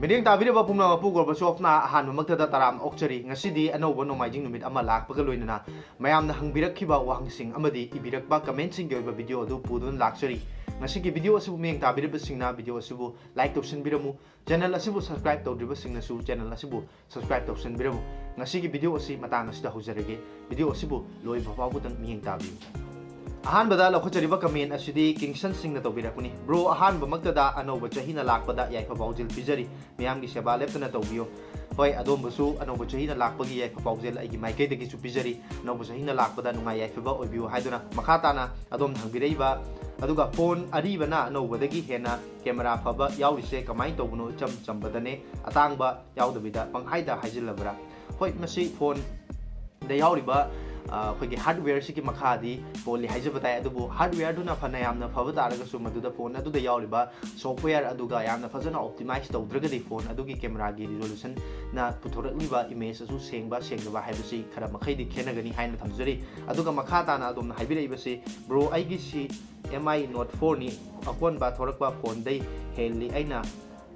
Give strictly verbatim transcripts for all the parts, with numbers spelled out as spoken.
ꯃꯤꯠꯌꯦꯡ ꯇꯥꯕꯤꯔꯤꯕ ꯄꯨꯝꯅꯃꯛꯄꯨ Gorbachev-ꯅ ꯑꯍꯥꯟꯕꯃꯛꯇꯗ ꯇꯔꯥꯝꯅ ꯑꯣꯛꯆꯔꯤ꯫ ꯉꯁꯤꯗꯤ ꯑꯅꯧꯕ ꯅꯣꯡꯃꯥꯏꯖꯤꯡ ꯅꯨꯃꯤꯠ ꯑꯃ ꯂꯥꯛꯄꯒ ꯂꯣꯏꯅꯅ ꯃꯌꯥꯝꯅ ꯍꯪꯕꯤꯔꯛꯈꯤꯕ ꯋꯥꯍꯪꯁꯤꯡ ꯑꯃꯗꯤ ꯏꯕꯤꯔꯛꯄ comment-ꯁꯤꯡꯒꯤ ꯑꯣꯏꯕ video ꯑꯗꯨ ꯄꯨꯗꯨꯅ ꯂꯥꯛꯆꯔꯤ꯫ ꯉꯁꯤꯒꯤ video ꯑꯁꯤꯕꯨ ꯃꯤꯠꯌꯦꯡ ꯇꯥꯕꯤꯔꯤꯕꯁꯤꯡꯅ video ꯑꯁꯤꯕꯨ like ꯇꯧꯁꯤꯟꯕꯤꯔꯝꯃꯨ꯫ Channel ꯑꯁꯤꯕꯨ subscribe ꯇꯧꯗ꯭ꯔꯤꯕꯁꯤꯡꯅꯁꯨ channel ꯑꯁꯤꯕꯨ subscribe ꯇꯧꯁꯤꯟꯕꯤꯔꯝꯃꯨ꯫ ꯉꯁꯤꯒꯤ video ꯑꯁꯤ ꯃꯇꯥꯡ ꯑꯁꯤꯗ ꯍꯧꯖꯔꯒꯦ꯫ Video ꯑꯁꯤꯕꯨ ꯂꯣꯏꯕ ꯐꯥꯎꯕꯗꯪ ꯃꯤꯠꯌꯦꯡ ꯇꯥꯕꯤꯌꯨ꯫ ꯑꯍꯥꯟꯕꯗ ꯂꯧꯈꯠꯆꯔꯤꯕ comment ꯑꯁꯤꯗꯤ ꯀꯤꯡꯁꯟ ꯁꯤꯡꯅ ꯇꯧꯕꯤꯔꯛꯄꯅꯤ꯫ Bro, ꯑꯍꯥꯟꯕꯃꯛꯇꯗ ꯑꯅꯧꯕ ꯆꯍꯤꯅ ꯂꯥꯛꯄꯗ ꯌꯥꯏꯐ ꯄꯥꯎꯖꯦꯜ ꯄꯤꯖꯔꯤ꯫ ꯃꯤꯌꯥꯝꯒꯤ ꯁꯦꯕꯥ ꯂꯦꯞꯇꯅ ꯇꯧꯕꯤꯌꯨ꯫ ꯍꯣꯏ, ꯑꯗꯣꯝꯕꯨꯁꯨ ꯑꯅꯧꯕ ꯆꯍꯤꯅ ꯂꯥꯛꯄꯒꯤ ꯌꯥꯏꯐ ꯄꯥꯎꯖꯦꯜ ꯑꯩꯒꯤ ꯃꯥꯏꯀꯩꯗꯒꯤꯁꯨ ꯄꯤꯖꯔꯤ꯫ ꯑꯅꯧꯕ ꯆꯍꯤꯅ ꯂꯥꯛꯄꯗ ꯅꯨꯡꯉꯥꯏ ꯌꯥꯏꯐꯕ ꯑꯣꯏꯕꯤꯌꯨ ꯍꯥꯏꯗꯨꯅ ꯃꯈꯥ ꯇꯥꯅ ꯑꯗꯣꯝꯅ ꯍꯪꯕꯤꯔꯛꯏꯕ, ꯑꯗꯨꯒ phone ꯑꯔꯤꯕꯅ ꯑꯅꯧꯕꯗꯒꯤ ꯍꯦꯟꯅ camera ꯐꯕ ꯌꯥꯎꯔꯤꯁꯦ ꯀꯃꯥꯏꯅ ꯇꯧꯕꯅꯣ? ꯏꯆꯝ ꯆꯝꯕꯗꯅꯦ, ꯑꯇꯥꯡꯕ ꯌꯥꯎꯗꯕꯤꯗ ꯄꯪꯍꯥꯏꯗ ꯍꯥꯏꯖꯤꯜꯂꯕ꯭ꯔꯥ? ꯍꯣꯏ, ꯃꯁꯤ phone-ꯗ ꯌꯥꯎꯔꯤꯕ, ꯑ, ꯑꯩꯈꯣꯏꯒꯤ hardware-ꯁꯤꯒꯤ ꯃꯈꯥꯗꯤ ꯄꯣꯜꯂꯤ ꯍꯥꯏꯖꯕ ꯇꯥꯏ꯫ ꯑꯗꯨꯕꯨ hardware-ꯗꯨꯅ ꯐꯅ ꯌꯥꯝꯅ ꯐꯕ ꯇꯥꯔꯒꯁꯨ, ꯃꯗꯨꯗ phone ꯑꯗꯨꯗ ꯌꯥꯎꯔꯤꯕ software ꯑꯗꯨꯒ ꯌꯥꯝꯅ ꯐꯖꯅ optimize ꯇꯧꯗ꯭ꯔꯒꯗꯤ phone ꯑꯗꯨꯒꯤ camera-ꯒꯤ resolution-ꯅ ꯄꯨꯊꯣꯔꯛꯂꯤꯕ image ꯑꯗꯨ ꯁꯦꯡꯕ ꯁꯦꯡꯗꯕ ꯍꯥꯏꯕꯁꯤ ꯈꯔ ꯃꯈꯩꯗꯤ ꯈꯦꯠꯅꯒꯅꯤ ꯍꯥꯏꯅ ꯊꯝꯖꯔꯤ꯫ ꯑꯗꯨꯒ ꯃꯈꯥ ꯇꯥꯅ ꯑꯗꯣꯝꯅ ꯍꯥꯏꯕꯤꯔꯛꯏꯕꯁꯤ, "Bro, ꯑꯩꯒꯤꯁꯤ M I Note four-ꯅꯤ, ꯑꯀꯣꯟꯕ ꯊꯣꯔꯛꯄ phone-ꯗꯩ ꯍꯦꯜꯂꯤ ꯑꯩꯅ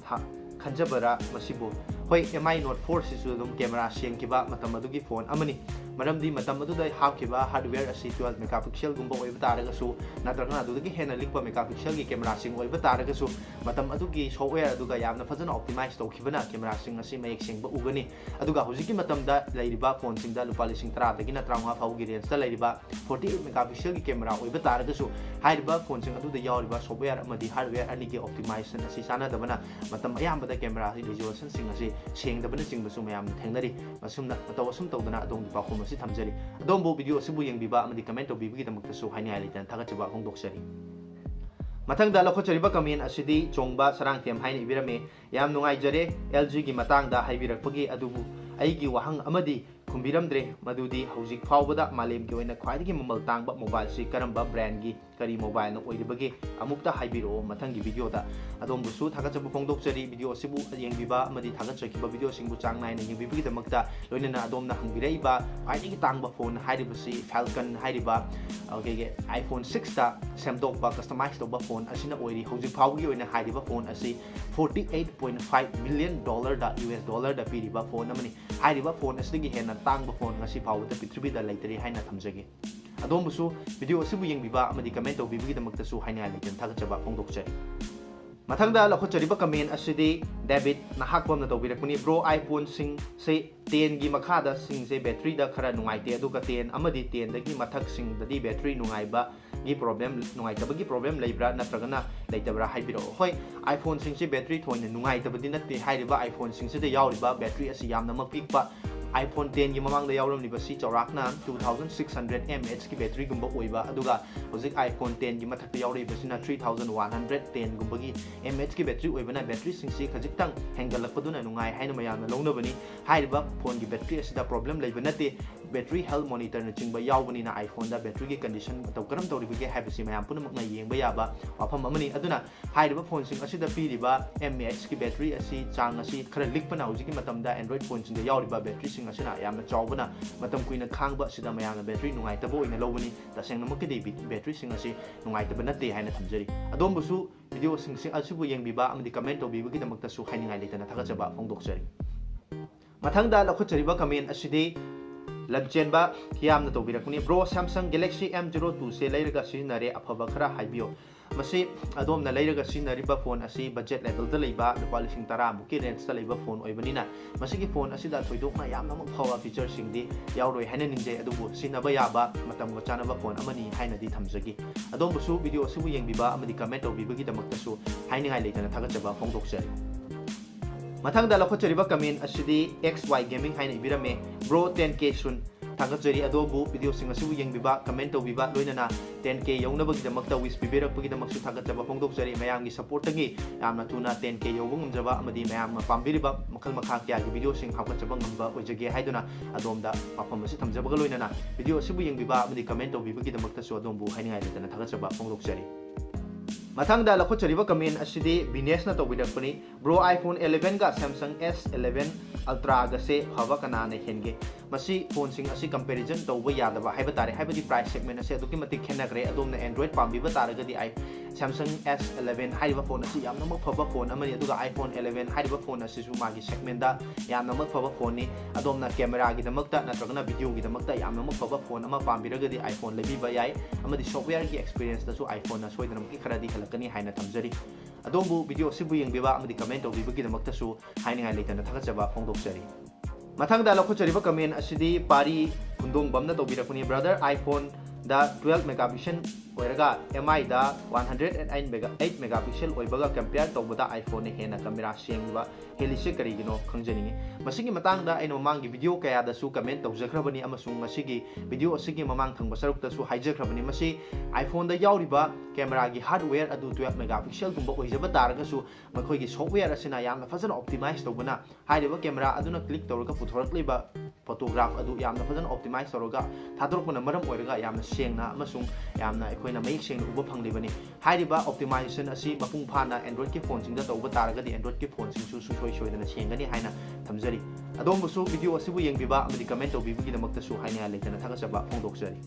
ꯍ-, ꯈꯟꯖꯕꯔꯥ ꯃꯁꯤꯕꯨ?" ꯍꯣꯏ, M I Note four-ꯁꯤꯁꯨ ꯑꯗꯨꯝ camera ꯁꯦꯡꯈꯤꯕ ꯃꯇꯝ ꯑꯗꯨꯒꯤ phone ꯑꯃꯅꯤ꯫ ꯃꯔꯝꯗꯤ ꯃꯇꯝ ꯑꯗꯨꯗ ꯍꯥꯞꯈꯤꯕ hardware ꯑꯁꯤ twelve megapixel-ꯒꯨꯝꯕ ꯑꯣꯏꯕ ꯇꯥꯔꯒꯁꯨ, ꯅꯠꯇ꯭ꯔꯒꯅ ꯑꯗꯨꯗꯒꯤ ꯍꯦꯟꯅ ꯂꯤꯛꯄ megapixel-ꯒꯤ camera-ꯁꯤꯡ ꯑꯣꯏꯕ ꯇꯥꯔꯒꯁꯨ, ꯃꯇꯝ ꯑꯗꯨꯒꯤ software ꯑꯗꯨꯒ ꯌꯥꯝꯅ ꯐꯖꯅ optimize ꯇꯧꯈꯤꯕꯅ camera-ꯁꯤꯡ ꯑꯁꯤ ꯃꯌꯦꯛ ꯁꯦꯡꯕ ꯎꯒꯅꯤ꯫ ꯑꯗꯨꯒ ꯍꯧꯖꯤꯛꯀꯤ ꯃꯇꯝꯗ ꯂꯩꯔꯤꯕ phone-ꯁꯤꯡꯗ ꯂꯨꯄꯥ ꯂꯤꯁꯤꯡ ꯇꯔꯥꯗꯒꯤꯅ ꯇꯔꯥꯃꯉꯥ ꯐꯥꯎꯒꯤ range-ꯇ ꯂꯩꯔꯤꯕ forty-eight megapixel-ꯒꯤ camera ꯑꯣꯏꯕ ꯇꯥꯔꯒꯁꯨ, ꯍꯥꯏꯔꯤꯕ phone-ꯁꯤꯡ ꯑꯗꯨꯗ ꯌꯥꯎꯔꯤꯕ software ꯑꯃꯗꯤ hardware ꯑꯅꯤꯒꯤ optimization ꯑꯁꯤ ꯆꯥꯟꯅꯗꯕꯅ ꯃꯇꯝ ꯑꯌꯥꯝꯕꯗ camera resolution-ꯁꯤꯡ ꯑꯁꯤ ꯁꯦꯡꯗꯕꯅꯆꯤꯡꯕꯁꯨ ꯃꯌꯥꯝꯅ ꯊꯦꯡꯅꯔꯤ꯫ ꯑꯁꯨꯝꯅ ꯃꯇꯧ ꯑꯁꯨꯝ ꯇꯧꯗꯅ ꯑꯗꯣꯝꯒꯤ ꯄꯥꯎꯈꯨꯝ ꯑꯁꯤ ꯊꯝꯖꯔꯤ꯫ ꯑꯗꯣꯝꯕꯨ video ꯑꯁꯤꯕꯨ ꯌꯦꯡꯕꯤꯕ ꯑꯃꯗꯤ comment ꯇꯧꯕꯤꯕꯒꯤꯗꯃꯛꯇꯁꯨ ꯍꯥꯏꯅꯤꯡꯉꯥꯏ ꯂꯩꯇꯅ ꯊꯥꯒꯠꯆꯕ ꯐꯣꯡꯗꯣꯛꯆꯔꯤ꯫ ꯃꯊꯪꯗ ꯂꯧꯈꯠꯆꯔꯤꯕ comment ꯑꯁꯤꯗꯤ ꯆꯣꯡꯕ ꯁꯔꯥꯡꯊꯦꯝ ꯍꯥꯏꯅ ꯏꯕꯤꯔꯝꯃꯤ꯫ "ꯌꯥꯝ ꯅꯨꯡꯉꯥꯏꯖꯔꯦ L G-ꯒꯤ ꯃꯇꯥꯡꯗ ꯍꯥꯏꯕꯤꯔꯛꯄꯒꯤ, ꯑꯗꯨꯕꯨ ꯑꯩꯒꯤ ꯋꯥꯍꯪ ꯑꯃꯗꯤ ꯈꯨꯝꯕꯤꯔꯝꯗ꯭ꯔꯦ, ꯃꯗꯨꯗꯤ ꯍꯧꯖꯤꯛ ꯐꯥꯎꯕꯗ ꯃꯥꯂꯦꯝꯒꯤ ꯑꯣꯏꯅ ꯈ꯭ꯋꯥꯏꯗꯒꯤ ꯃꯃꯜ ꯇꯥꯡꯕ mobile-ꯁꯤ ꯀꯔꯝꯕ brand-ꯒꯤ ꯀꯔꯤ mobileꯅ ꯑꯣꯏꯔꯤꯕꯒꯦ ꯑꯃꯨꯛꯇ ꯍꯥꯏꯕꯤꯔꯛꯑꯣ ꯃꯊꯪꯒꯤ videoꯗ꯫ ꯑꯗꯣꯝꯕꯨꯁꯨ ꯊꯥꯒꯠꯆꯕ ꯐꯣꯡꯗꯣꯛꯆꯔꯤ video ꯑꯁꯤꯕꯨ ꯌꯦꯡꯕꯤꯕ ꯑꯃꯗꯤ ꯊꯥꯒꯠꯆꯈꯤꯕ videoꯁꯤꯡꯕꯨ ꯆꯥꯡ ꯅꯥꯏꯅ ꯌꯦꯡꯕꯤꯕꯒꯤꯗꯃꯛꯇ꯫ ꯂꯣꯏꯅꯅ ꯑꯗꯣꯝꯅ ꯍꯪꯕꯤꯔꯛꯏꯕ ꯈ꯭ꯋꯥꯏꯗꯒꯤ ꯇꯥꯡꯕ phone ꯍꯥꯏꯔꯤꯕꯁꯤ Falcon ꯍꯥꯏꯔꯤꯕ ꯑꯩꯈꯣꯏꯒꯤ iPhone sixꯇ ꯁꯦꯝꯗꯣꯛꯄ, customize ꯇꯧꯕ phone ꯑꯁꯤꯅ ꯑꯣꯏꯔꯤ꯫ ꯍꯧꯖꯤꯛ ꯐꯥꯎꯕꯒꯤ ꯑꯣꯏꯅ ꯍꯥꯏꯔꯤꯕ phone ꯑꯁꯤ forty eight point five million dollarꯗ, US dollarꯗ ꯄꯤꯔꯤꯕ phone ꯑꯃꯅꯤ꯫ ꯍꯥꯏꯔꯤꯕ phone ꯑꯁꯤꯗꯒꯤ ꯍꯦꯟꯅ ꯇꯥꯡꯕ phone ꯉꯁꯤ ꯐꯥꯎꯕꯗ ꯄ꯭ꯔꯤꯊꯤꯕꯤꯗ ꯂꯩꯇꯔꯤ ꯍꯥꯏꯅ ꯊꯝꯖꯒꯦ꯫ ꯑꯗꯣꯝꯕꯨꯁꯨ video ꯑꯁꯤꯕꯨ ꯌꯦꯡꯕꯤꯕ ꯑꯃꯗꯤ comment ꯇꯧꯕꯤꯕꯒꯤꯗꯃꯛꯇꯁꯨ ꯍꯥꯏꯅꯤꯡꯉꯥꯏ ꯂꯩꯇꯅ ꯊꯥꯒꯠꯆꯕ ꯐꯣꯡꯗꯣꯛꯆꯔꯤ꯫ ꯃꯊꯪꯗ ꯂꯧꯈꯠꯆꯔꯤꯕ comment ꯑꯁꯤꯗꯤ David ꯅꯍꯥꯛꯄꯝꯅ ꯇꯧꯕꯤꯔꯛꯄꯅꯤ꯫ Bro, iPhoneꯁꯤꯡꯁꯦ tenꯒꯤ ꯃꯈꯥꯗ ꯁꯤꯡꯁꯦ batteryꯗ ꯈꯔ ꯅꯨꯡꯉꯥꯏꯇꯦ, ꯑꯗꯨꯒ ten ꯑꯃꯗꯤ tenꯗꯒꯤ ꯃꯊꯛꯁꯤꯡꯗꯗꯤ battery ꯅꯨꯡꯉꯥꯏꯕꯒꯤ problem, ꯅꯨꯡꯉꯥꯏꯇꯕꯒꯤ problem ꯂꯩꯕ꯭ꯔꯥ ꯅꯠꯇ꯭ꯔꯒꯅ ꯂꯩꯇꯕ꯭ꯔꯥ ꯍꯥꯏꯕꯤꯔꯛꯑꯣ꯫ ꯍꯣꯏ, iPhoneꯁꯤꯡꯁꯦ battery ꯊꯣꯏꯅ ꯅꯨꯡꯉꯥꯏꯇꯕꯗꯤ ꯅꯠꯇꯦ꯫ ꯍꯥꯏꯔꯤꯕ iPhoneꯁꯤꯡꯁꯤꯗ ꯌꯥꯎꯔꯤꯕ battery ꯑꯁꯤ ꯌꯥꯝꯅꯃꯛ ꯄꯤꯛꯄ꯫ iPhone tenꯒꯤ ꯃꯃꯥꯡꯗ ꯌꯥꯎꯔꯝꯂꯤꯕꯁꯤ ꯆꯥꯎꯔꯥꯛꯅ two thousand six hundred mAhꯀꯤ batteryꯒꯨꯝꯕ ꯑꯣꯏꯕ, ꯑꯗꯨꯒ ꯍꯧꯖꯤꯛ iPhone tenꯒꯤ ꯃꯊꯛꯇ ꯌꯥꯎꯔꯛꯏꯕꯁꯤꯅ three thousand one hundred tenꯒꯨꯝꯕꯒꯤ mAhꯀꯤ battery ꯑꯣꯏꯕꯅ batteryꯁꯤꯡꯁꯤ ꯈꯖꯤꯛꯇꯪ ꯍꯦꯟꯒꯠꯂꯛꯄꯗꯨꯅ ꯅꯨꯡꯉꯥꯏ ꯍꯥꯏꯅ ꯃꯌꯥꯝꯅ ꯂꯧꯅꯕꯅꯤ꯫ ꯍꯥꯏꯔꯤꯕ phoneꯒꯤ battery ꯑꯁꯤꯗ problem ꯂꯩꯕ ꯅꯠꯇꯦ꯫ Battery health monitorꯅꯆꯤꯡꯕ ꯌꯥꯎꯕꯅꯤꯅ iPhoneꯗ batteryꯒꯤ condition ꯃꯇꯧ ꯀꯔꯝ ꯇꯧꯔꯤꯕꯒꯦ ꯍꯥꯏꯕꯁꯤ ꯃꯌꯥꯝ ꯄꯨꯝꯅꯃꯛꯅ ꯌꯦꯡꯕ ꯌꯥꯕ ꯋꯥꯐꯝ ꯑꯃꯅꯤ꯫ ꯑꯗꯨꯅ ꯍꯥꯏꯔꯤꯕ phoneꯁꯤꯡ ꯑꯁꯤꯗ ꯄꯤꯔꯤꯕ mAhꯀꯤ battery ꯑꯁꯤ, ꯆꯥꯡ ꯑꯁꯤ ꯈꯔ ꯂꯤꯛꯄꯅ ꯍꯧꯖꯤꯛꯀꯤ ꯃꯇꯝꯗ Android phoneꯁꯤꯡꯗ ꯌꯥꯎꯔꯤꯕ batteryꯁꯤꯡ ꯑꯁꯤꯅ ꯌꯥꯝꯅ ꯆꯥꯎꯕꯅ ꯃꯇꯝ ꯀꯨꯏꯅ ꯈꯥꯡꯕ ꯑꯁꯤꯗ ꯃꯌꯥꯝꯅ battery ꯅꯨꯡꯉꯥꯏꯇꯕ ꯑꯣꯏꯅ ꯂꯧꯕꯅꯤ꯫ ꯇꯁꯦꯡꯅꯃꯛꯀꯤꯗꯤ ꯕꯤ-, batteryꯁꯤꯡ ꯑꯁꯤ ꯅꯨꯡꯉꯥꯏꯇꯕ ꯅꯠꯇꯦ ꯍꯥꯏꯅ ꯊꯝꯖꯔꯤ꯫ ꯑꯗꯣꯝꯕꯨꯁꯨ videoꯁꯤꯡ ꯑꯁꯤꯕꯨ ꯌꯦꯡꯕꯤꯕ ꯑꯃꯗꯤ comment ꯇꯧꯕꯤꯕꯒꯤꯗꯃꯛꯇꯁꯨ ꯍꯥꯏꯅꯤꯡꯉꯥꯏ ꯂꯩꯇꯅ ꯊꯥꯒꯠꯆꯕ ꯐꯣꯡꯗꯣꯛꯆꯔꯤ꯫ ꯃꯊꯪꯗ ꯂꯧꯈꯠꯆꯔꯤꯕ comment ꯑꯁꯤꯗꯤ ꯂꯝꯆꯦꯟꯕ ꯈꯤꯌꯥꯝꯅ ꯇꯧꯕꯤꯔꯛꯄꯅꯤ꯫ Bro, Samsung Galaxy M zero twoꯁꯦ ꯂꯩꯔꯒ ꯁꯤꯖꯤꯟꯅꯔꯦ, ꯑꯐꯕ ꯈꯔ ꯍꯥꯏꯕꯤꯌꯣ꯫ ꯃꯁꯤ ꯑꯗꯣꯝꯅ ꯂꯩꯔꯒ ꯁꯤꯖꯤꯟꯅꯔꯤꯕ phone ꯑꯁꯤ budget levelꯗ ꯂꯩꯕ, ꯂꯨꯄꯥ ꯂꯤꯁꯤꯡ ꯇꯔꯥ ꯃꯨꯛꯀꯤ rangeꯇ ꯂꯩꯕ phone ꯑꯣꯏꯕꯅꯤꯅ, ꯃꯁꯤꯒꯤ phone ꯑꯁꯤꯗ ꯊꯣꯏꯗꯣꯛꯅ ꯌꯥꯝꯅꯃꯛ ꯐꯕ featureꯁꯤꯡꯗꯤ ꯌꯥꯎꯔꯣꯏ ꯍꯥꯏꯅ ꯅꯤꯡꯖꯩ, ꯑꯗꯨꯕꯨ ꯁꯤꯖꯤꯟꯅꯕ ꯌꯥꯕ, ꯃꯇꯝꯒ ꯆꯥꯟꯅꯕ phone ꯑꯃꯅꯤ ꯍꯥꯏꯅꯗꯤ ꯊꯝꯖꯒꯦ꯫ ꯑꯗꯣꯝꯕꯨꯁꯨ video ꯑꯁꯤꯕꯨ ꯌꯦꯡꯕꯤꯕ ꯑꯃꯗꯤ comment ꯇꯧꯕꯤꯕꯒꯤꯗꯃꯛꯇꯁꯨ ꯍꯥꯏꯅꯤꯡꯉꯥꯏ ꯂꯩꯇꯅ ꯊꯥꯒꯠꯆꯕ ꯐꯣꯡꯗꯣꯛꯆꯔꯤ꯫ ꯃꯊꯪꯗ ꯂꯧꯈꯠꯆꯔꯤꯕ comment ꯑꯁꯤꯗꯤ X Y Gaming ꯍꯥꯏꯅ ꯏꯕꯤꯔꯝꯃꯦ꯫ Bro, ten K soon꯫ ꯊꯥꯒꯠꯆꯔꯤ꯫ ꯑꯗꯣꯝꯕꯨ videoꯁꯤꯡ ꯑꯁꯤꯕꯨ ꯌꯦꯡꯕꯤꯕ, comment ꯇꯧꯕꯤꯕ, ꯂꯣꯏꯅꯅ ten K ꯌꯧꯅꯕꯒꯤꯗꯃꯛꯇ wish ꯄꯤꯕꯤꯔꯛꯄꯒꯤꯗꯃꯛꯁꯨ ꯊꯥꯒꯠꯆꯕ ꯐꯣꯡꯗꯣꯛꯆꯔꯤ꯫ ꯃꯌꯥꯝꯒꯤ supportꯇꯒꯤ ꯌꯥꯝꯅ ꯊꯨꯅ ten K ꯌꯧꯕ ꯉꯝꯖꯕ ꯑꯃꯗꯤ ꯃꯌꯥꯝꯅ ꯄꯥꯝꯕꯤꯔꯤꯕ ꯃꯈꯜ ꯃꯈꯥ ꯀꯌꯥꯒꯤ videoꯁꯤꯡ ꯍꯥꯞꯀꯠꯆꯕ ꯉꯝꯕ ꯑꯣꯏꯖꯒꯦ ꯍꯥꯏꯗꯨꯅ ꯑꯗꯣꯝꯗ ꯋꯥꯐꯝ ꯑꯁꯤ ꯊꯝꯖꯕꯒ ꯂꯣꯏꯅꯅ video ꯑꯁꯤꯕꯨ ꯌꯦꯡꯕꯤꯕ ꯑꯃꯗꯤ comment ꯇꯧꯕꯤꯕꯒꯤꯗꯃꯛꯇꯁꯨ ꯑꯗꯣꯝꯕꯨ ꯍꯥꯏꯅꯤꯡꯉꯥꯏ ꯂꯩꯇꯅ ꯊꯥꯒꯠꯆꯕ ꯐꯣꯡꯗꯣꯛꯆꯔꯤ꯫ ꯃꯊꯪꯗ ꯂꯧꯈꯠꯆꯔꯤꯕ comment ꯑꯁꯤꯗꯤ ꯕꯤꯅꯦꯁꯅ ꯇꯧꯕꯤꯔꯛꯄꯅꯤ꯫ Bro, iPhone elevenꯒ Samsung S eleven Ultraꯒꯁꯦ ꯐꯕ ꯀꯅꯥꯅ ꯍꯦꯟꯒꯦ? ꯃꯁꯤ phoneꯁꯤꯡ ꯑꯁꯤ comparison ꯇꯧꯕ ꯌꯥꯗꯕ ꯍꯥꯏꯕ ꯇꯥꯔꯦ, ꯍꯥꯏꯕꯗꯤ price segment ꯑꯁꯤ ꯑꯗꯨꯛꯀꯤ ꯃꯇꯤꯛ ꯈꯦꯠꯅꯈ꯭ꯔꯦ꯫ ꯑꯗꯣꯝꯅ Android ꯄꯥꯝꯕꯤꯕ ꯇꯥꯔꯒꯗꯤ i-, Samsung S eleven ꯍꯥꯏꯔꯤꯕ phone ꯑꯁꯤ ꯌꯥꯝꯅꯃꯛ ꯐꯕ phone ꯑꯃꯅꯤ, ꯑꯗꯨꯒ iPhone eleven ꯍꯥꯏꯔꯤꯕ phone ꯑꯁꯤꯁꯨ ꯃꯥꯒꯤ segmentꯗ ꯌꯥꯝꯅꯃꯛ ꯐꯕ phoneꯅꯤ꯫ ꯑꯗꯣꯝꯅ cameraꯒꯤꯗꯃꯛꯇ ꯅꯠꯇ꯭ꯔꯒꯅ videoꯒꯤꯗꯃꯛꯇ ꯌꯥꯝꯅꯃꯛ ꯐꯕ phone ꯑꯃ ꯄꯥꯝꯕꯤꯔꯒꯗꯤ iPhone ꯂꯩꯕꯤꯕ ꯌꯥꯏ, ꯑꯃꯗꯤ softwareꯒꯤ experienceꯇꯁꯨ iPhoneꯅ ꯁꯣꯏꯗꯅꯃꯛꯀꯤ ꯈꯔꯗꯤ ꯍꯦꯜꯂꯛꯀꯅꯤ ꯍꯥꯏꯅ ꯊꯝꯖꯔꯤ꯫ ꯑꯗꯣꯝꯕꯨ video ꯑꯁꯤꯕꯨ ꯌꯦꯡꯕꯤꯕ ꯑꯃꯗꯤ comment ꯇꯧꯕꯤꯕꯒꯤꯗꯃꯛꯇꯁꯨ ꯍꯥꯏꯅꯤꯡꯉꯥꯏ ꯂꯩꯇꯅ ꯊꯥꯒꯠꯆꯕ ꯐꯣꯡꯗꯣꯛꯆꯔꯤ꯫ ꯃꯊꯪꯗ ꯂꯧꯈꯠꯆꯔꯤꯕ comment ꯑꯁꯤꯗꯤ ꯄꯥꯔꯤ ꯈꯨꯟꯗꯣꯡꯕꯝꯅ ꯇꯧꯕꯤꯔꯛꯄꯅꯤ꯫ Brother, iPhoneꯗ twelve megapixel ꯑꯣꯏꯔꯒ MIꯗ one hundred and eight mega, eight megapixel ꯑꯣꯏꯕꯒ compare ꯇꯧꯕꯗ iPhoneꯅ ꯍꯦꯟꯅ camera ꯁꯦꯡꯕ ꯍꯦꯜꯂꯤꯁꯦ ꯀꯔꯤꯒꯤꯅꯣ ꯈꯪꯖꯅꯤꯡꯉꯤ꯫ ꯃꯁꯤꯒꯤ ꯃꯇꯥꯡꯗ ꯑꯩꯅ ꯃꯃꯥꯡꯒꯤ video ꯀꯌꯥꯗꯁꯨ comment ꯇꯧꯖꯈ꯭ꯔꯕꯅꯤ ꯑꯃꯁꯨꯡ ꯃꯁꯤꯒꯤ video ꯑꯁꯤꯒꯤ ꯃꯃꯥꯡ ꯊꯪꯕ ꯁꯔꯨꯛꯇꯁꯨ ꯍꯥꯏꯖꯈ꯭ꯔꯕꯅꯤ꯫ ꯃꯁꯤ iPhoneꯗ ꯌꯥꯎꯔꯤꯕ cameraꯒꯤ hardware ꯑꯗꯨ twelve megapixelꯒꯨꯝꯕ ꯑꯣꯏꯖꯕ ꯇꯥꯔꯒꯁꯨ, ꯃꯈꯣꯏꯒꯤ software ꯑꯁꯤꯅ ꯌꯥꯝꯅ ꯐꯖꯅ optimize ꯇꯧꯕꯅ ꯍꯥꯏꯔꯤꯕ camera ꯑꯗꯨꯅ click ꯇꯧꯔꯒ ꯄꯨꯊꯣꯔꯛꯂꯤꯕ photograph ꯑꯗꯨ ꯌꯥꯝꯅ ꯐꯖꯅ optimize ꯇꯧꯔꯒ ꯊꯥꯗꯣꯔꯛꯄꯅ ꯃꯔꯝ ꯑꯣꯏꯔꯒ ꯌꯥꯝꯅ ꯁꯦꯡꯅ ꯑꯃꯁꯨꯡ ꯌꯥꯝꯅ ꯑꯩꯈꯣꯏꯅ ꯃꯌꯦꯛ ꯁꯦꯡꯅ ꯎꯕ ꯐꯪꯂꯤꯕꯅꯤ꯫ ꯍꯥꯏꯔꯤꯕ optimization ꯑꯁꯤ ꯃꯄꯨꯡ ꯐꯥꯅ Androidꯀꯤ phoneꯁꯤꯡꯗ ꯇꯧꯕ ꯇꯥꯔꯒꯗꯤ Androidꯀꯤ phoneꯁꯤꯡꯁꯨ ꯁꯨꯡꯁꯣꯏ ꯁꯣꯏꯗꯅ ꯁꯦꯡꯒꯅꯤ ꯍꯥꯏꯅ ꯊꯝꯖꯔꯤ꯫ ꯑꯗꯣꯝꯕꯨꯁꯨ video ꯑꯁꯤꯕꯨ ꯌꯦꯡꯕꯤꯕ ꯑꯃꯗꯤ comment ꯇꯧꯕꯤꯕꯒꯤꯗꯃꯛꯇꯁꯨ ꯍꯥꯏꯅꯤꯡꯉꯥꯏ ꯂꯩꯇꯅ ꯊꯥꯒꯠꯆꯕ ꯐꯣꯡꯗꯣꯛꯆꯔꯤ꯫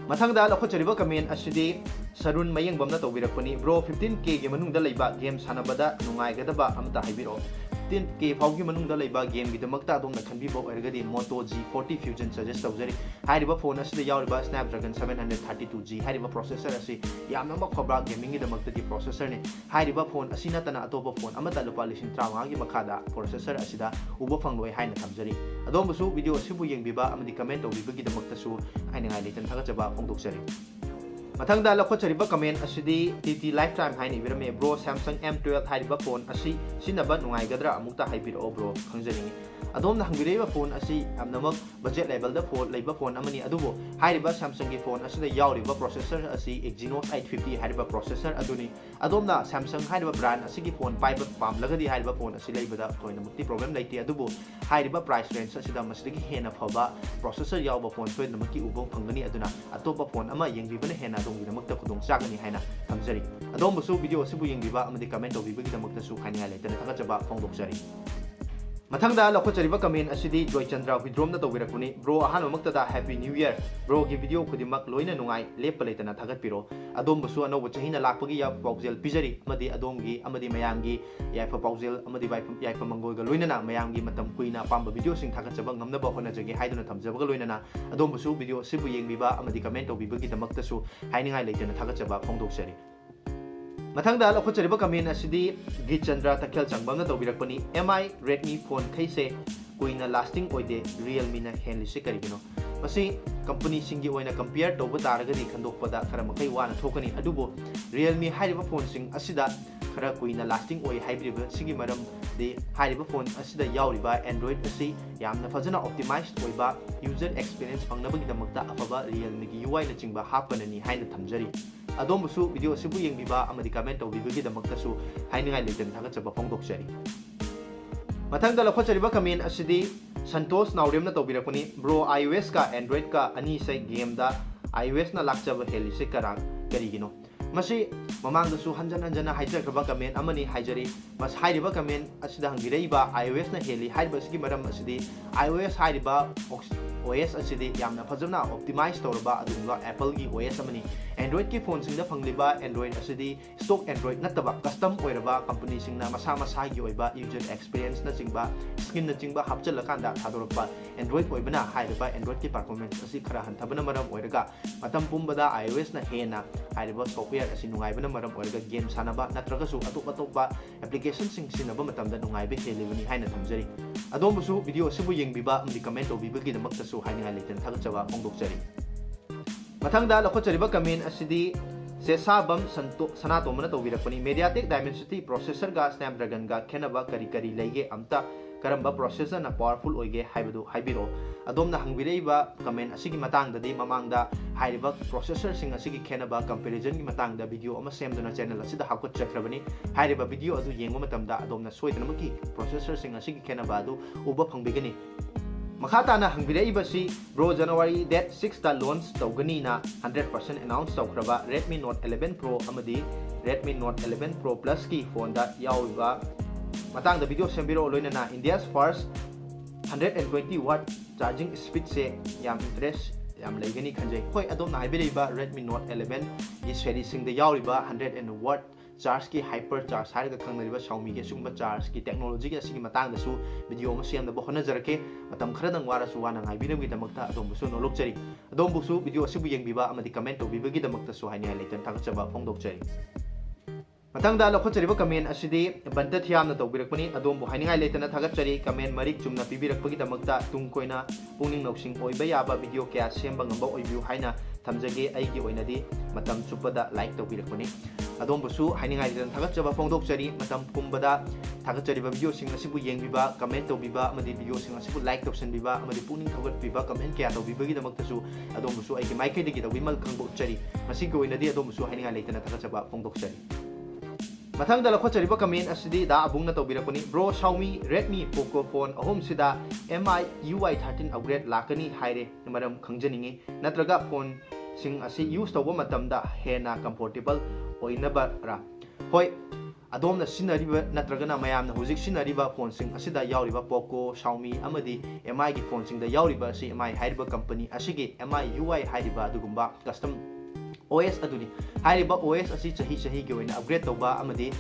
ꯃꯊꯪꯗ ꯂꯧꯈꯠꯆꯔꯤꯕ comment ꯑꯁꯤꯗꯤ ꯁꯔꯨꯟ ꯃꯌꯦꯡꯕꯝꯅ ꯇꯧꯕꯤꯔꯛꯄꯅꯤ꯫ Bro, fifteen Kꯒꯤ ꯃꯅꯨꯡꯗ ꯂꯩꯕ game ꯁꯥꯟꯅꯕꯗ ꯅꯨꯡꯉꯥꯏꯒꯗꯕ ꯑꯃꯇ ꯍꯥꯏꯕꯤꯔꯛꯑꯣ꯫ Fifteen K ꯐꯥꯎꯒꯤ ꯃꯅꯨꯡꯗ ꯂꯩꯕ gameꯒꯤꯗꯃꯛꯇ ꯑꯗꯣꯝꯅ ꯈꯟꯕꯤꯕ ꯑꯣꯏꯔꯒꯗꯤ Moto G forty Fusion suggest ꯇꯧꯖꯔꯤ꯫ ꯍꯥꯏꯔꯤꯕ phone ꯑꯁꯤꯗ ꯌꯥꯎꯔꯤꯕ Snapdragon seven hundred thirty-two G ꯍꯥꯏꯔꯤꯕ processor ꯑꯁꯤ ꯌꯥꯝꯅꯃꯛ ꯐꯕ gamingꯒꯤꯗꯃꯛꯇꯗꯤ processorꯅꯤ꯫ ꯍꯥꯏꯔꯤꯕ phone ꯑꯁꯤ ꯅꯠꯇꯅ ꯑꯇꯣꯞꯄ phone ꯑꯃꯠꯇ ꯂꯨꯄꯥ ꯂꯤꯁꯤꯡ ꯇꯔꯥꯃꯉꯥꯒꯤ ꯃꯈꯥꯗ processor ꯑꯁꯤꯗ ꯎꯕ ꯐꯪꯂꯣꯏ ꯍꯥꯏꯅ ꯊꯝꯖꯔꯤ꯫ ꯑꯗꯣꯝꯕꯨꯁꯨ video ꯑꯁꯤꯕꯨ ꯌꯦꯡꯕꯤꯕ ꯑꯃꯗꯤ comment ꯇꯧꯕꯤꯕꯒꯤꯗꯃꯛꯇꯁꯨ ꯍꯥꯏꯅꯤꯡꯉꯥꯏ ꯂꯩꯇꯅ ꯊꯥꯒꯠꯆꯕ ꯐꯣꯡꯗꯣꯛꯆꯔꯤ꯫ ꯃꯊꯪꯗ ꯂꯧꯈꯠꯆꯔꯤꯕ comment ꯑꯁꯤꯗꯤ T T Lifetime ꯍꯥꯏꯅ ꯏꯕꯤꯔꯝꯃꯤ꯫ Bro, Samsung M twelve ꯍꯥꯏꯔꯤꯕ phone ꯑꯁꯤ ꯁꯤꯖꯤꯟꯅꯕ ꯅꯨꯡꯉꯥꯏꯒꯗ꯭ꯔꯥ? ꯑꯃꯨꯛꯇ ꯍꯥꯏꯕꯤꯔꯛꯑꯣ bro, ꯈꯪꯖꯅꯤꯡꯉꯤ꯫ ꯑꯗꯣꯝꯅ ꯍꯪꯕꯤꯔꯛꯏꯕ phone ꯑꯁꯤ ꯌꯥꯝꯅꯃꯛ budget levelꯗ phone ꯂꯩꯕ phone ꯑꯃꯅꯤ, ꯑꯗꯨꯕꯨ ꯍꯥꯏꯔꯤꯕ Samsungꯒꯤ phone ꯑꯁꯤꯗ ꯌꯥꯎꯔꯤꯕ processor ꯑꯁꯤ Exynos eight fifty ꯍꯥꯏꯔꯤꯕ processor ꯑꯗꯨꯅꯤ꯫ ꯑꯗꯣꯝꯅ Samsung ꯍꯥꯏꯔꯤꯕ brand ꯑꯁꯤꯒꯤ phone ꯄꯥꯏꯕ ꯄꯥꯝꯂꯒꯗꯤ ꯍꯥꯏꯔꯤꯕ phone ꯑꯁꯤ ꯂꯩꯕꯗ ꯊꯣꯏꯅꯃꯛꯇꯤ problem ꯂꯩꯇꯦ, ꯑꯗꯨꯕꯨ ꯍꯥꯏꯔꯤꯕ price range ꯑꯁꯤꯗ ꯃꯁꯤꯗꯒꯤ ꯍꯦꯟꯅ ꯐꯕ processor ꯌꯥꯎꯕ phone ꯁꯣꯏꯗꯅꯃꯛꯀꯤ ꯎꯕ ꯐꯪꯒꯅꯤ꯫ ꯑꯗꯨꯅ ꯑꯇꯣꯞꯄ phone ꯑꯃ ꯌꯦꯡꯕꯤꯕꯅ ꯍꯦꯟꯅ ꯑꯗꯣꯝꯒꯤꯗꯃꯛꯇ ꯈꯨꯗꯣꯡ ꯆꯥꯒꯅꯤ ꯍꯥꯏꯅ ꯊꯝꯖꯔꯤ꯫ ꯑꯗꯣꯝꯕꯨꯁꯨ video ꯑꯁꯤꯕꯨ ꯌꯦꯡꯕꯤꯕ ꯑꯃꯗꯤ comment ꯇꯧꯕꯤꯕꯒꯤꯗꯃꯛꯇꯁꯨ ꯍꯥꯏꯅꯤꯡꯉꯥꯏ ꯂꯩꯇꯅ ꯊꯥꯒꯠꯆꯕ ꯐꯣꯡꯗꯣꯛꯆꯔꯤ꯫ ꯃꯊꯪꯗ ꯂꯧꯈꯠꯆꯔꯤꯕ comment ꯑꯁꯤꯗꯤ Joychandra ꯍꯨꯏꯗ꯭ꯔꯣꯝꯅ ꯇꯧꯕꯤꯔꯛꯄꯅꯤ꯫ Bro, ꯑꯍꯥꯟꯕꯃꯛꯇꯗ Happy New Year꯫ Broꯒꯤ video ꯈꯨꯗꯤꯡꯃꯛ ꯂꯣꯏꯅ ꯅꯨꯡꯉꯥꯏ, ꯂꯦꯞꯄ ꯂꯩꯇꯅ ꯊꯥꯒꯠꯄꯤꯔꯣ꯫ ꯑꯗꯣꯝꯕꯨꯁꯨ ꯑꯅꯧꯕ ꯆꯍꯤꯅ ꯂꯥꯛꯄꯒꯤ ꯌꯥꯏꯐ ꯄꯥꯎꯖꯦꯜ ꯄꯤꯖꯔꯤ ꯑꯃꯗꯤ ꯑꯗꯣꯝꯒꯤ ꯑꯃꯗꯤ ꯃꯌꯥꯝꯒꯤ ꯌꯥꯏꯐ ꯄꯥꯎꯖꯦꯜ ꯑꯃꯗꯤ ꯋꯥꯏꯐ-, ꯌꯥꯏꯐ ꯃꯪꯒꯣꯜꯒ ꯂꯣꯏꯅꯅ ꯃꯌꯥꯝꯒꯤ ꯃꯇꯝ ꯀꯨꯏꯅ ꯑꯄꯥꯝꯕ videoꯁꯤꯡ ꯊꯥꯒꯠꯆꯕ ꯉꯝꯅꯕ ꯍꯣꯠꯅꯖꯒꯦ ꯍꯥꯏꯗꯨꯅ ꯊꯝꯖꯕꯒ ꯂꯣꯏꯅꯅ ꯑꯗꯣꯝꯕꯨꯁꯨ video ꯑꯁꯤꯕꯨ ꯌꯦꯡꯕꯤꯕ ꯑꯃꯗꯤ comment ꯇꯧꯕꯤꯕꯒꯤꯗꯃꯛꯇꯁꯨ ꯍꯥꯏꯅꯤꯡꯉꯥꯏ ꯂꯩꯇꯅ ꯊꯥꯒꯠꯆꯕ ꯐꯣꯡꯗꯣꯛꯆꯔꯤ꯫ ꯃꯊꯪꯗ ꯂꯧꯈꯠꯆꯔꯤꯕ comment ꯑꯁꯤꯗꯤ ꯒꯤꯠꯆꯟꯗ꯭ꯔ ꯇꯈꯦꯜ ꯆꯪꯕꯝꯅ ꯇꯧꯕꯤꯔꯛꯄꯅꯤ꯫ M I Redmi phoneꯈꯩꯁꯦ ꯀꯨꯏꯅ lasting ꯑꯣꯏꯗꯦ, Realmeꯅ ꯍꯦꯜꯂꯤꯁꯦ ꯀꯔꯤꯒꯤꯅꯣ? ꯃꯁꯤ companyꯁꯤꯡꯒꯤ ꯑꯣꯏꯅ compare ꯇꯧꯕ ꯇꯥꯔꯒꯗꯤ ꯈꯟꯗꯣꯛꯄꯗ ꯈꯔ ꯃꯈꯩ ꯋꯥꯅ ꯊꯣꯛꯀꯅꯤ, ꯑꯗꯨꯕꯨ Realme ꯍꯥꯏꯔꯤꯕ phoneꯁꯤꯡ ꯑꯁꯤꯗ ꯈꯔ ꯀꯨꯏꯅ lasting ꯑꯣꯏ ꯍꯥꯏꯕꯤꯔꯤꯕꯁꯤꯒꯤ ꯃꯔꯝꯗꯤ ꯍꯥꯏꯔꯤꯕ phone ꯑꯁꯤꯗ ꯌꯥꯎꯔꯤꯕ Android ꯑꯁꯤ ꯌꯥꯝꯅ ꯐꯖꯅ optimized ꯑꯣꯏꯕ user experience ꯐꯪꯅꯕꯒꯤꯗꯃꯛꯇ ꯑꯐꯕ Realmeꯒꯤ U I ꯅꯆꯤꯡꯕ ꯍꯥꯞꯄꯅꯅꯤ ꯍꯥꯏꯅ ꯊꯝꯖꯔꯤ꯫ ꯑꯗꯣꯝꯕꯨꯁꯨ video ꯑꯁꯤꯕꯨ ꯌꯦꯡꯕꯤꯕ ꯑꯃꯗꯤ comment ꯇꯧꯕꯤꯕꯒꯤꯗꯃꯛꯇꯁꯨ ꯍꯥꯏꯅꯤꯡꯉꯥꯏ ꯂꯩꯇꯅ ꯊꯥꯒꯠꯆꯕ ꯐꯣꯡꯗꯣꯛꯆꯔꯤ꯫ ꯃꯊꯪꯗ ꯂꯧꯈꯠꯆꯔꯤꯕ comment ꯑꯁꯤꯗꯤ ꯁꯟꯇꯣꯁ ꯅꯥꯎꯔꯦꯝꯅ ꯇꯧꯕꯤꯔꯛꯄꯅꯤ꯫ Bro, iOSꯀ Androidꯀ ꯑꯅꯤꯁꯦ gameꯗ iOSꯅ ꯂꯥꯛꯆꯕ ꯍꯦꯜꯂꯤꯁꯦ ꯀꯔꯥ-, ꯀꯔꯤꯒꯤꯅꯣ? ꯃꯁꯤ ꯃꯃꯥꯡꯗꯁꯨ ꯍꯟꯖꯟ ꯍꯟꯖꯟꯅ ꯍꯥꯏꯖꯈ꯭ꯔꯕ comment ꯑꯃꯅꯤ ꯍꯥꯏꯖꯔꯤ꯫ ꯃꯁ-, ꯍꯥꯏꯔꯤꯕ comment ꯑꯁꯤꯗ ꯍꯪꯕꯤꯔꯛꯏꯕ iOSꯅ ꯍꯦꯜꯂꯤ ꯍꯥꯏꯔꯤꯕ ꯑꯁꯤꯒꯤ ꯃꯔꯝ ꯑꯁꯤꯗꯤ iOS ꯍꯥꯏꯔꯤꯕ ꯑꯣꯛꯁ-, OS ꯑꯁꯤꯗꯤ ꯌꯥꯝꯅ ꯐꯖꯅ optimize ꯇꯧꯔꯕ ꯑꯗꯨꯒꯨꯝꯕ Appleꯒꯤ OS ꯑꯃꯅꯤ꯫ Androidꯀꯤ phoneꯁꯤꯡꯗ ꯐꯪꯂꯤꯕ Android ꯑꯁꯤꯗꯤ stock Android ꯅꯠꯇꯕ custom ꯑꯣꯏꯔꯕ companyꯁꯤꯡꯅ ꯃꯁꯥ ꯃꯁꯥꯒꯤ ꯑꯣꯏꯕ user experienceꯅꯆꯤꯡꯕ, skinꯅꯆꯤꯡꯕ ꯍꯥꯞꯆꯤꯜꯂꯀꯥꯟꯗ ꯊꯥꯗꯣꯔꯛꯄ Android ꯑꯣꯏꯕꯅ ꯍꯥꯏꯔꯤꯕ Androidꯀꯤ performance ꯑꯁꯤ ꯈꯔ ꯍꯟꯊꯕꯅ ꯃꯔꯝ ꯑꯣꯏꯔꯒ ꯃꯇꯝ ꯄꯨꯝꯕꯗ iOSꯅ ꯍꯦꯟꯅ ꯍꯥꯏꯔꯤꯕ software ꯑꯁꯤ ꯅꯨꯡꯉꯥꯏꯕꯅ ꯃꯔꯝ ꯑꯣꯏꯔꯒ game ꯁꯥꯟꯅꯕ ꯅꯠꯇ꯭ꯔꯒꯁꯨ ꯑꯇꯣꯞ ꯑꯇꯣꯞꯄ applicationꯁꯤꯡ ꯁꯤꯖꯤꯟꯅꯕ ꯃꯇꯝꯗ ꯅꯨꯡꯉꯥꯏꯕ ꯍꯦꯜꯂꯤꯕꯅꯤ ꯍꯥꯏꯅ ꯊꯝꯖꯔꯤ꯫ ꯑꯗꯣꯝꯕꯨꯁꯨ video ꯑꯁꯤꯕꯨ ꯌꯦꯡꯕꯤꯕ ꯑꯃꯗꯤ comment ꯇꯧꯕꯤꯕꯒꯤꯗꯃꯛꯇꯁꯨ ꯍꯥꯏꯅꯤꯡꯉꯥꯏ ꯂꯩꯇꯅ ꯊꯥꯒꯠꯆꯕ ꯐꯣꯡꯗꯣꯛꯆꯔꯤ꯫ ꯃꯊꯪꯗ ꯂꯧꯈꯠꯆꯔꯤꯕ comment ꯑꯁꯤꯗꯤ ꯁꯦꯁꯥꯕꯝ ꯁꯟꯇꯣ-, ꯁꯅꯥꯇꯣꯝꯕꯅ ꯇꯧꯕꯤꯔꯛꯄꯅꯤ꯫ MediaTek Dimensity processorꯒ Snapdragonꯒ ꯈꯦꯠꯅꯕ ꯀꯔꯤ ꯀꯔꯤ ꯂꯩꯒꯦ? ꯑꯝꯇ ꯀꯔꯝꯕ processorꯅ powerful ꯑꯣꯏꯒꯦ ꯍꯥꯏꯕꯗꯨ ꯍꯥꯏꯕꯤꯔꯛꯑꯣ꯫ ꯑꯗꯣꯝꯅ ꯍꯪꯕꯤꯔꯛꯏꯕ comment ꯑꯁꯤꯒꯤ ꯃꯇꯥꯡꯗꯗꯤ ꯃꯃꯥꯡꯗ ꯍꯥꯏꯔꯤꯕ processorꯁꯤꯡ ꯑꯁꯤꯒꯤ ꯈꯦꯠꯅꯕ comparisonꯒꯤ ꯃꯇꯥꯡꯗ video ꯑꯃ ꯁꯦꯝꯗꯨꯅ channel ꯑꯁꯤꯗ ꯍꯥꯞꯀꯠꯆꯈ꯭ꯔꯕꯅꯤ꯫ ꯍꯥꯏꯔꯤꯕ video ꯑꯗꯨ ꯌꯦꯡꯕ ꯃꯇꯝꯗ ꯑꯗꯣꯝꯅ ꯁꯣꯏꯗꯅꯃꯛꯀꯤ processorꯁꯤꯡ ꯑꯁꯤꯒꯤ ꯈꯦꯠꯅꯕ ꯑꯗꯨ ꯎꯕ ꯐꯪꯕꯤꯒꯅꯤ꯫ ꯃꯈꯥ ꯇꯥꯅ ꯍꯪꯕꯤꯔꯛꯏꯕꯁꯤ, "Bro, January date sixꯇ launch ꯇꯧꯒꯅꯤꯅ hundred percent announce ꯇꯧꯈ꯭ꯔꯕ Redmi Note eleven Pro ꯑꯃꯗꯤ Redmi Note eleven Pro Plusꯀꯤ phoneꯗ ꯌꯥꯎꯔꯤꯕ ꯃꯇꯥꯡꯗ video ꯁꯦꯝꯕꯤꯔꯛꯑꯣ, ꯂꯣꯏꯅꯅ India's first hundred and twenty watt charging speedꯁꯦ ꯌꯥꯝ interest ꯌꯥꯝ ꯂꯩꯒꯅꯤ ꯈꯟꯖꯩ"꯫ ꯍꯣꯏ, ꯑꯗꯣꯝꯅ ꯍꯥꯏꯕꯤꯔꯛꯏꯕ Redmi Note elevenꯒꯤ seriesꯁꯤꯡꯗ ꯌꯥꯎꯔꯤꯕ hundred and watt chargeꯀꯤ hyper charge ꯍꯥꯏꯔꯒ ꯈꯪꯅꯔꯤꯕ Xiaomiꯒꯤ ꯑꯁꯤꯒꯨꯝꯕ chargeꯀꯤ technologyꯒꯤ ꯑꯁꯤꯒꯤ ꯃꯇꯥꯡꯗꯁꯨ video ꯑꯃ ꯁꯦꯝꯅꯕ ꯍꯣꯠꯅꯖꯔꯛꯀꯦ꯫ ꯃꯇꯝ ꯈꯔꯗꯪ ꯋꯥꯔꯁꯨ ꯋꯥꯅ ꯉꯥꯏꯕꯤꯔꯝꯕꯒꯤꯗꯃꯛꯇ ꯑꯗꯣꯝꯕꯨꯁꯨ ꯅꯣꯂꯨꯛꯆꯔꯤ꯫ ꯑꯗꯣꯝꯕꯨꯁꯨ video ꯑꯁꯤꯕꯨ ꯌꯦꯡꯕꯤꯕ ꯑꯃꯗꯤ comment ꯇꯧꯕꯤꯕꯒꯤꯗꯃꯛꯇꯁꯨ ꯍꯥꯏꯅꯤꯡꯉꯥꯏ ꯂꯩꯇꯅ ꯊꯥꯒꯠꯆꯕ ꯐꯣꯡꯗꯣꯛꯆꯔꯤ꯫ ꯃꯊꯪꯗ ꯂꯧꯈꯠꯆꯔꯤꯕ comment ꯑꯁꯤꯗꯤ ꯕꯟꯇ ꯊꯤꯌꯥꯝꯅ ꯇꯧꯕꯤꯔꯛꯄꯅꯤ꯫ ꯑꯗꯣꯝꯕꯨ ꯍꯥꯏꯅꯤꯡꯉꯥꯏ ꯂꯩꯇꯅ ꯊꯥꯒꯠꯆꯔꯤ comment ꯃꯔꯤꯛ ꯆꯨꯝꯅ ꯄꯤꯕꯤꯔꯛꯄꯒꯤꯗꯃꯛꯇ꯫ ꯇꯨꯡ ꯀꯣꯏꯅ ꯄꯨꯛꯅꯤꯡ ꯂꯧꯁꯤꯡ ꯑꯣꯏꯕ ꯌꯥꯕ video ꯀꯌꯥ ꯁꯦꯝꯕ ꯉꯝꯕ ꯑꯣꯏꯕꯤꯌꯨ ꯍꯥꯏꯅ ꯊꯝꯖꯒꯦ꯫ ꯑꯩꯒꯤ ꯑꯣꯏꯅꯗꯤ ꯃꯇꯝ ꯆꯨꯞꯄꯗ like ꯇꯧꯕꯤꯔꯛꯄꯅꯤ꯫ ꯑꯗꯣꯝꯕꯨꯁꯨ ꯍꯥꯏꯅꯤꯡꯉꯥꯏ ꯂꯩꯇꯅ ꯊꯥꯒꯠꯆꯕ ꯐꯣꯡꯗꯣꯛꯆꯔꯤ꯫ ꯃꯇꯝ ꯄꯨꯝꯕꯗ ꯊꯥꯒꯠꯆꯔꯤꯕ videoꯁꯤꯡ ꯑꯁꯤꯕꯨ ꯌꯦꯡꯕꯤꯕ, comment ꯇꯧꯕꯤꯕ ꯑꯃꯗꯤ videoꯁꯤꯡ ꯑꯁꯤꯕꯨ like ꯇꯧꯁꯤꯟꯕꯤꯕ ꯑꯃꯗꯤ ꯄꯨꯛꯅꯤꯡ ꯊꯧꯒꯠꯄꯤꯕ, comment ꯀꯌꯥ ꯇꯧꯕꯤꯕꯒꯤꯗꯃꯛꯇꯁꯨ ꯑꯗꯣꯝꯕꯨꯁꯨ ꯑꯩꯒꯤ ꯃꯥꯏꯀꯩꯗꯒꯤ ꯇꯧꯕꯤꯃꯜ ꯈꯪꯕ ꯎꯠꯆꯔꯤ꯫ ꯃꯁꯤꯒꯤ ꯑꯣꯏꯅꯗꯤ ꯑꯗꯣꯝꯕꯨꯁꯨ ꯍꯥꯏꯅꯤꯡꯉꯥꯏ ꯂꯩꯇꯅ ꯊꯥꯒꯠꯆꯕ ꯐꯣꯡꯗꯣꯛꯆꯔꯤ꯫ ꯃꯊꯪꯗ ꯂꯧꯈꯠꯆꯔꯤꯕ comment ꯑꯁꯤꯗꯤ ꯗꯥ ꯑꯕꯨꯡꯅ ꯇꯧꯕꯤꯔꯛꯄꯅꯤ꯫ "Bro, Xiaomi, Redmi, Poco phone ꯑꯍꯨꯝꯁꯤꯗ M I U I thirteen upgrade ꯂꯥꯛꯀꯅꯤ ꯍꯥꯏꯔꯦ, ꯃꯔꯝ ꯈꯪꯖꯅꯤꯡꯉꯤ꯫ ꯅꯠꯇ꯭ꯔꯒ phoneꯁꯤꯡ ꯑꯁꯤ use ꯇꯧꯕ ꯃꯇꯝꯗ ꯍꯦꯟꯅ comfortable ꯑꯣꯏꯅꯕꯔꯥ?" ꯍꯣꯏ, ꯑꯗꯣꯝꯅ ꯁꯤꯖꯤꯟꯅꯔꯤꯕ ꯅꯠꯇ꯭ꯔꯒꯅ ꯃꯌꯥꯝꯅ ꯍꯧꯖꯤꯛ ꯁꯤꯖꯤꯟꯅꯔꯤꯕ phoneꯁꯤꯡ ꯑꯁꯤꯗ ꯌꯥꯎꯔꯤꯕ Poco, Xiaomi ꯑꯃꯗꯤ M Iꯒꯤ phoneꯁꯤꯡꯗ ꯌꯥꯎꯔꯤꯕ ꯑꯁꯤ M I ꯍꯥꯏꯔꯤꯕ company ꯑꯁꯤꯒꯤ M I U I ꯍꯥꯏꯔꯤꯕ ꯑꯗꯨꯒꯨꯝꯕ custom O S ꯑꯗꯨꯅꯤ꯫ ꯍꯥꯏꯔꯤꯕ O S ꯑꯁꯤ ꯆꯍꯤ ꯆꯍꯤꯒꯤ ꯑꯣꯏꯅ upgrade ꯇꯧꯕ ꯑꯃꯗꯤ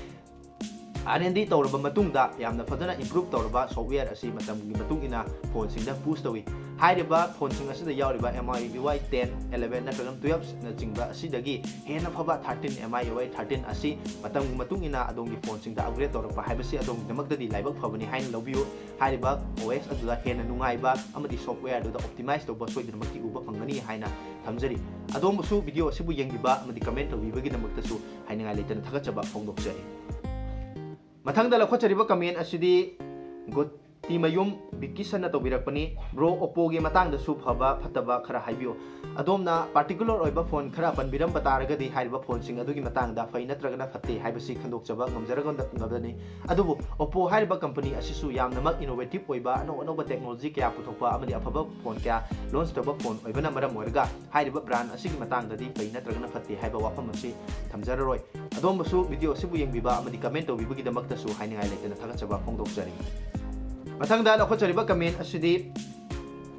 R and D ꯇꯧꯔꯕ ꯃꯇꯨꯡꯗ ꯌꯥꯝꯅ ꯐꯖꯅ improve ꯇꯧꯔꯕ software ꯑꯁꯤ ꯃꯇꯝꯒꯤ ꯃꯇꯨꯡ ꯏꯟꯅ phoneꯁꯤꯡꯗ push ꯇꯧꯏ꯫ ꯍꯥꯏꯔꯤꯕ phoneꯁꯤꯡ ꯑꯁꯤꯗ ꯌꯥꯎꯔꯤꯕ M I U I ten, eleven ꯅꯠꯇ꯭ꯔꯒꯅ twelveꯅꯆꯤꯡꯕ ꯑꯁꯤꯗꯒꯤ ꯍꯦꯟꯅ ꯐꯕ thirteen, M I U I thirteen ꯑꯁꯤ ꯃꯇꯝꯒꯤ ꯃꯇꯨꯡ ꯏꯟꯅ ꯑꯗꯣꯝꯒꯤ phoneꯁꯤꯡꯗ upgrade ꯇꯧꯔꯛꯄ ꯍꯥꯏꯕꯁꯤ ꯑꯗꯣꯝꯒꯤꯗꯃꯛꯇꯗꯤ ꯂꯥꯏꯕꯛ ꯐꯕꯅꯤ ꯍꯥꯏꯅ ꯂꯧꯕꯤꯌꯨ꯫ ꯍꯥꯏꯔꯤꯕ O S ꯑꯗꯨꯗ ꯍꯦꯟꯅ ꯅꯨꯡꯉꯥꯏꯕ ꯑꯃꯗꯤ software ꯑꯗꯨꯗ optimize ꯇꯧꯕ ꯁꯣꯏꯗꯅꯃꯛꯀꯤ ꯎꯕ ꯐꯪꯒꯅꯤ ꯍꯥꯏꯅ ꯊꯝꯖꯔꯤ꯫ ꯑꯗꯣꯝꯕꯨꯁꯨ video ꯑꯁꯤꯕꯨ ꯌꯦꯡꯕꯤꯕ ꯑꯃꯗꯤ comment ꯇꯧꯕꯤꯕꯒꯤꯗꯃꯛꯇꯁꯨ ꯍꯥꯏꯅꯤꯡꯉꯥꯏ ꯂꯩꯇꯅ ꯊꯥꯒꯠꯆꯕ ꯐꯣꯡꯗꯣꯛꯆꯔꯤ꯫ ꯃꯊꯪꯗ ꯂꯧꯈꯠꯆꯔꯤꯕ comment ꯑꯁꯤꯗꯤ ꯒꯣꯇꯤꯃꯌꯨꯝ ꯕꯤꯀꯤꯁꯟꯅ ꯇꯧꯕꯤꯔꯛꯄꯅꯤ꯫ Bro, Oppoꯒꯤ ꯃꯇꯥꯡꯗꯁꯨ ꯐꯕ ꯐꯠꯇꯕ ꯈꯔ ꯍꯥꯏꯕꯤꯌꯨ꯫ ꯑꯗꯣꯝꯅ particular ꯑꯣꯏꯕ phone ꯈꯔ ꯄꯟꯕꯤꯔꯝꯕ ꯇꯥꯔꯒꯗꯤ ꯍꯥꯏꯔꯤꯕ phoneꯁꯤꯡ ꯑꯗꯨꯒꯤ ꯃꯇꯥꯡꯗ ꯐꯩ ꯅꯠꯇ꯭ꯔꯒꯅ ꯐꯠꯇꯦ ꯍꯥꯏꯕꯁꯤ ꯈꯪꯗꯣꯛꯆꯕ ꯉꯝꯖꯔꯒꯗꯕꯅꯤ꯫ ꯑꯗꯨꯕꯨ Oppo ꯍꯥꯏꯔꯤꯕ company ꯑꯁꯤꯁꯨ ꯌꯥꯝꯅꯃꯛ innovative ꯑꯣꯏꯕ ꯑꯅꯧ ꯑꯅꯧꯕ technology ꯀꯌꯥ ꯄꯨꯊꯣꯛꯄ ꯑꯃꯗꯤ ꯑꯐꯕ phone ꯀꯌꯥ launch ꯇꯧꯕ phone ꯑꯣꯏꯕꯅ ꯃꯔꯝ ꯑꯣꯏꯔꯒ ꯍꯥꯏꯔꯤꯕ brand ꯑꯁꯤꯒꯤ ꯃꯇꯥꯡꯗꯗꯤ ꯐꯩ ꯅꯠꯇ꯭ꯔꯒꯅ ꯐꯠꯇꯦ ꯍꯥꯏꯕ ꯋꯥꯐꯝ ꯑꯁꯤ ꯊꯝꯖꯔꯔꯣꯏ꯫ ꯑꯗꯣꯝꯕꯨꯁꯨ video ꯑꯁꯤꯕꯨ ꯌꯦꯡꯕꯤꯕ ꯑꯃꯗꯤ comment ꯇꯧꯕꯤꯕꯒꯤꯗꯃꯛꯇꯁꯨ ꯍꯥꯏꯅꯤꯡꯉꯥꯏ ꯂꯩꯇꯅ ꯊꯥꯒꯠꯆꯕ ꯐꯣꯡꯗꯣꯛꯆꯔꯤ꯫ ꯃꯊꯪꯗ ꯂꯧꯈꯠꯆꯔꯤꯕ comment ꯑꯁꯤꯗꯤ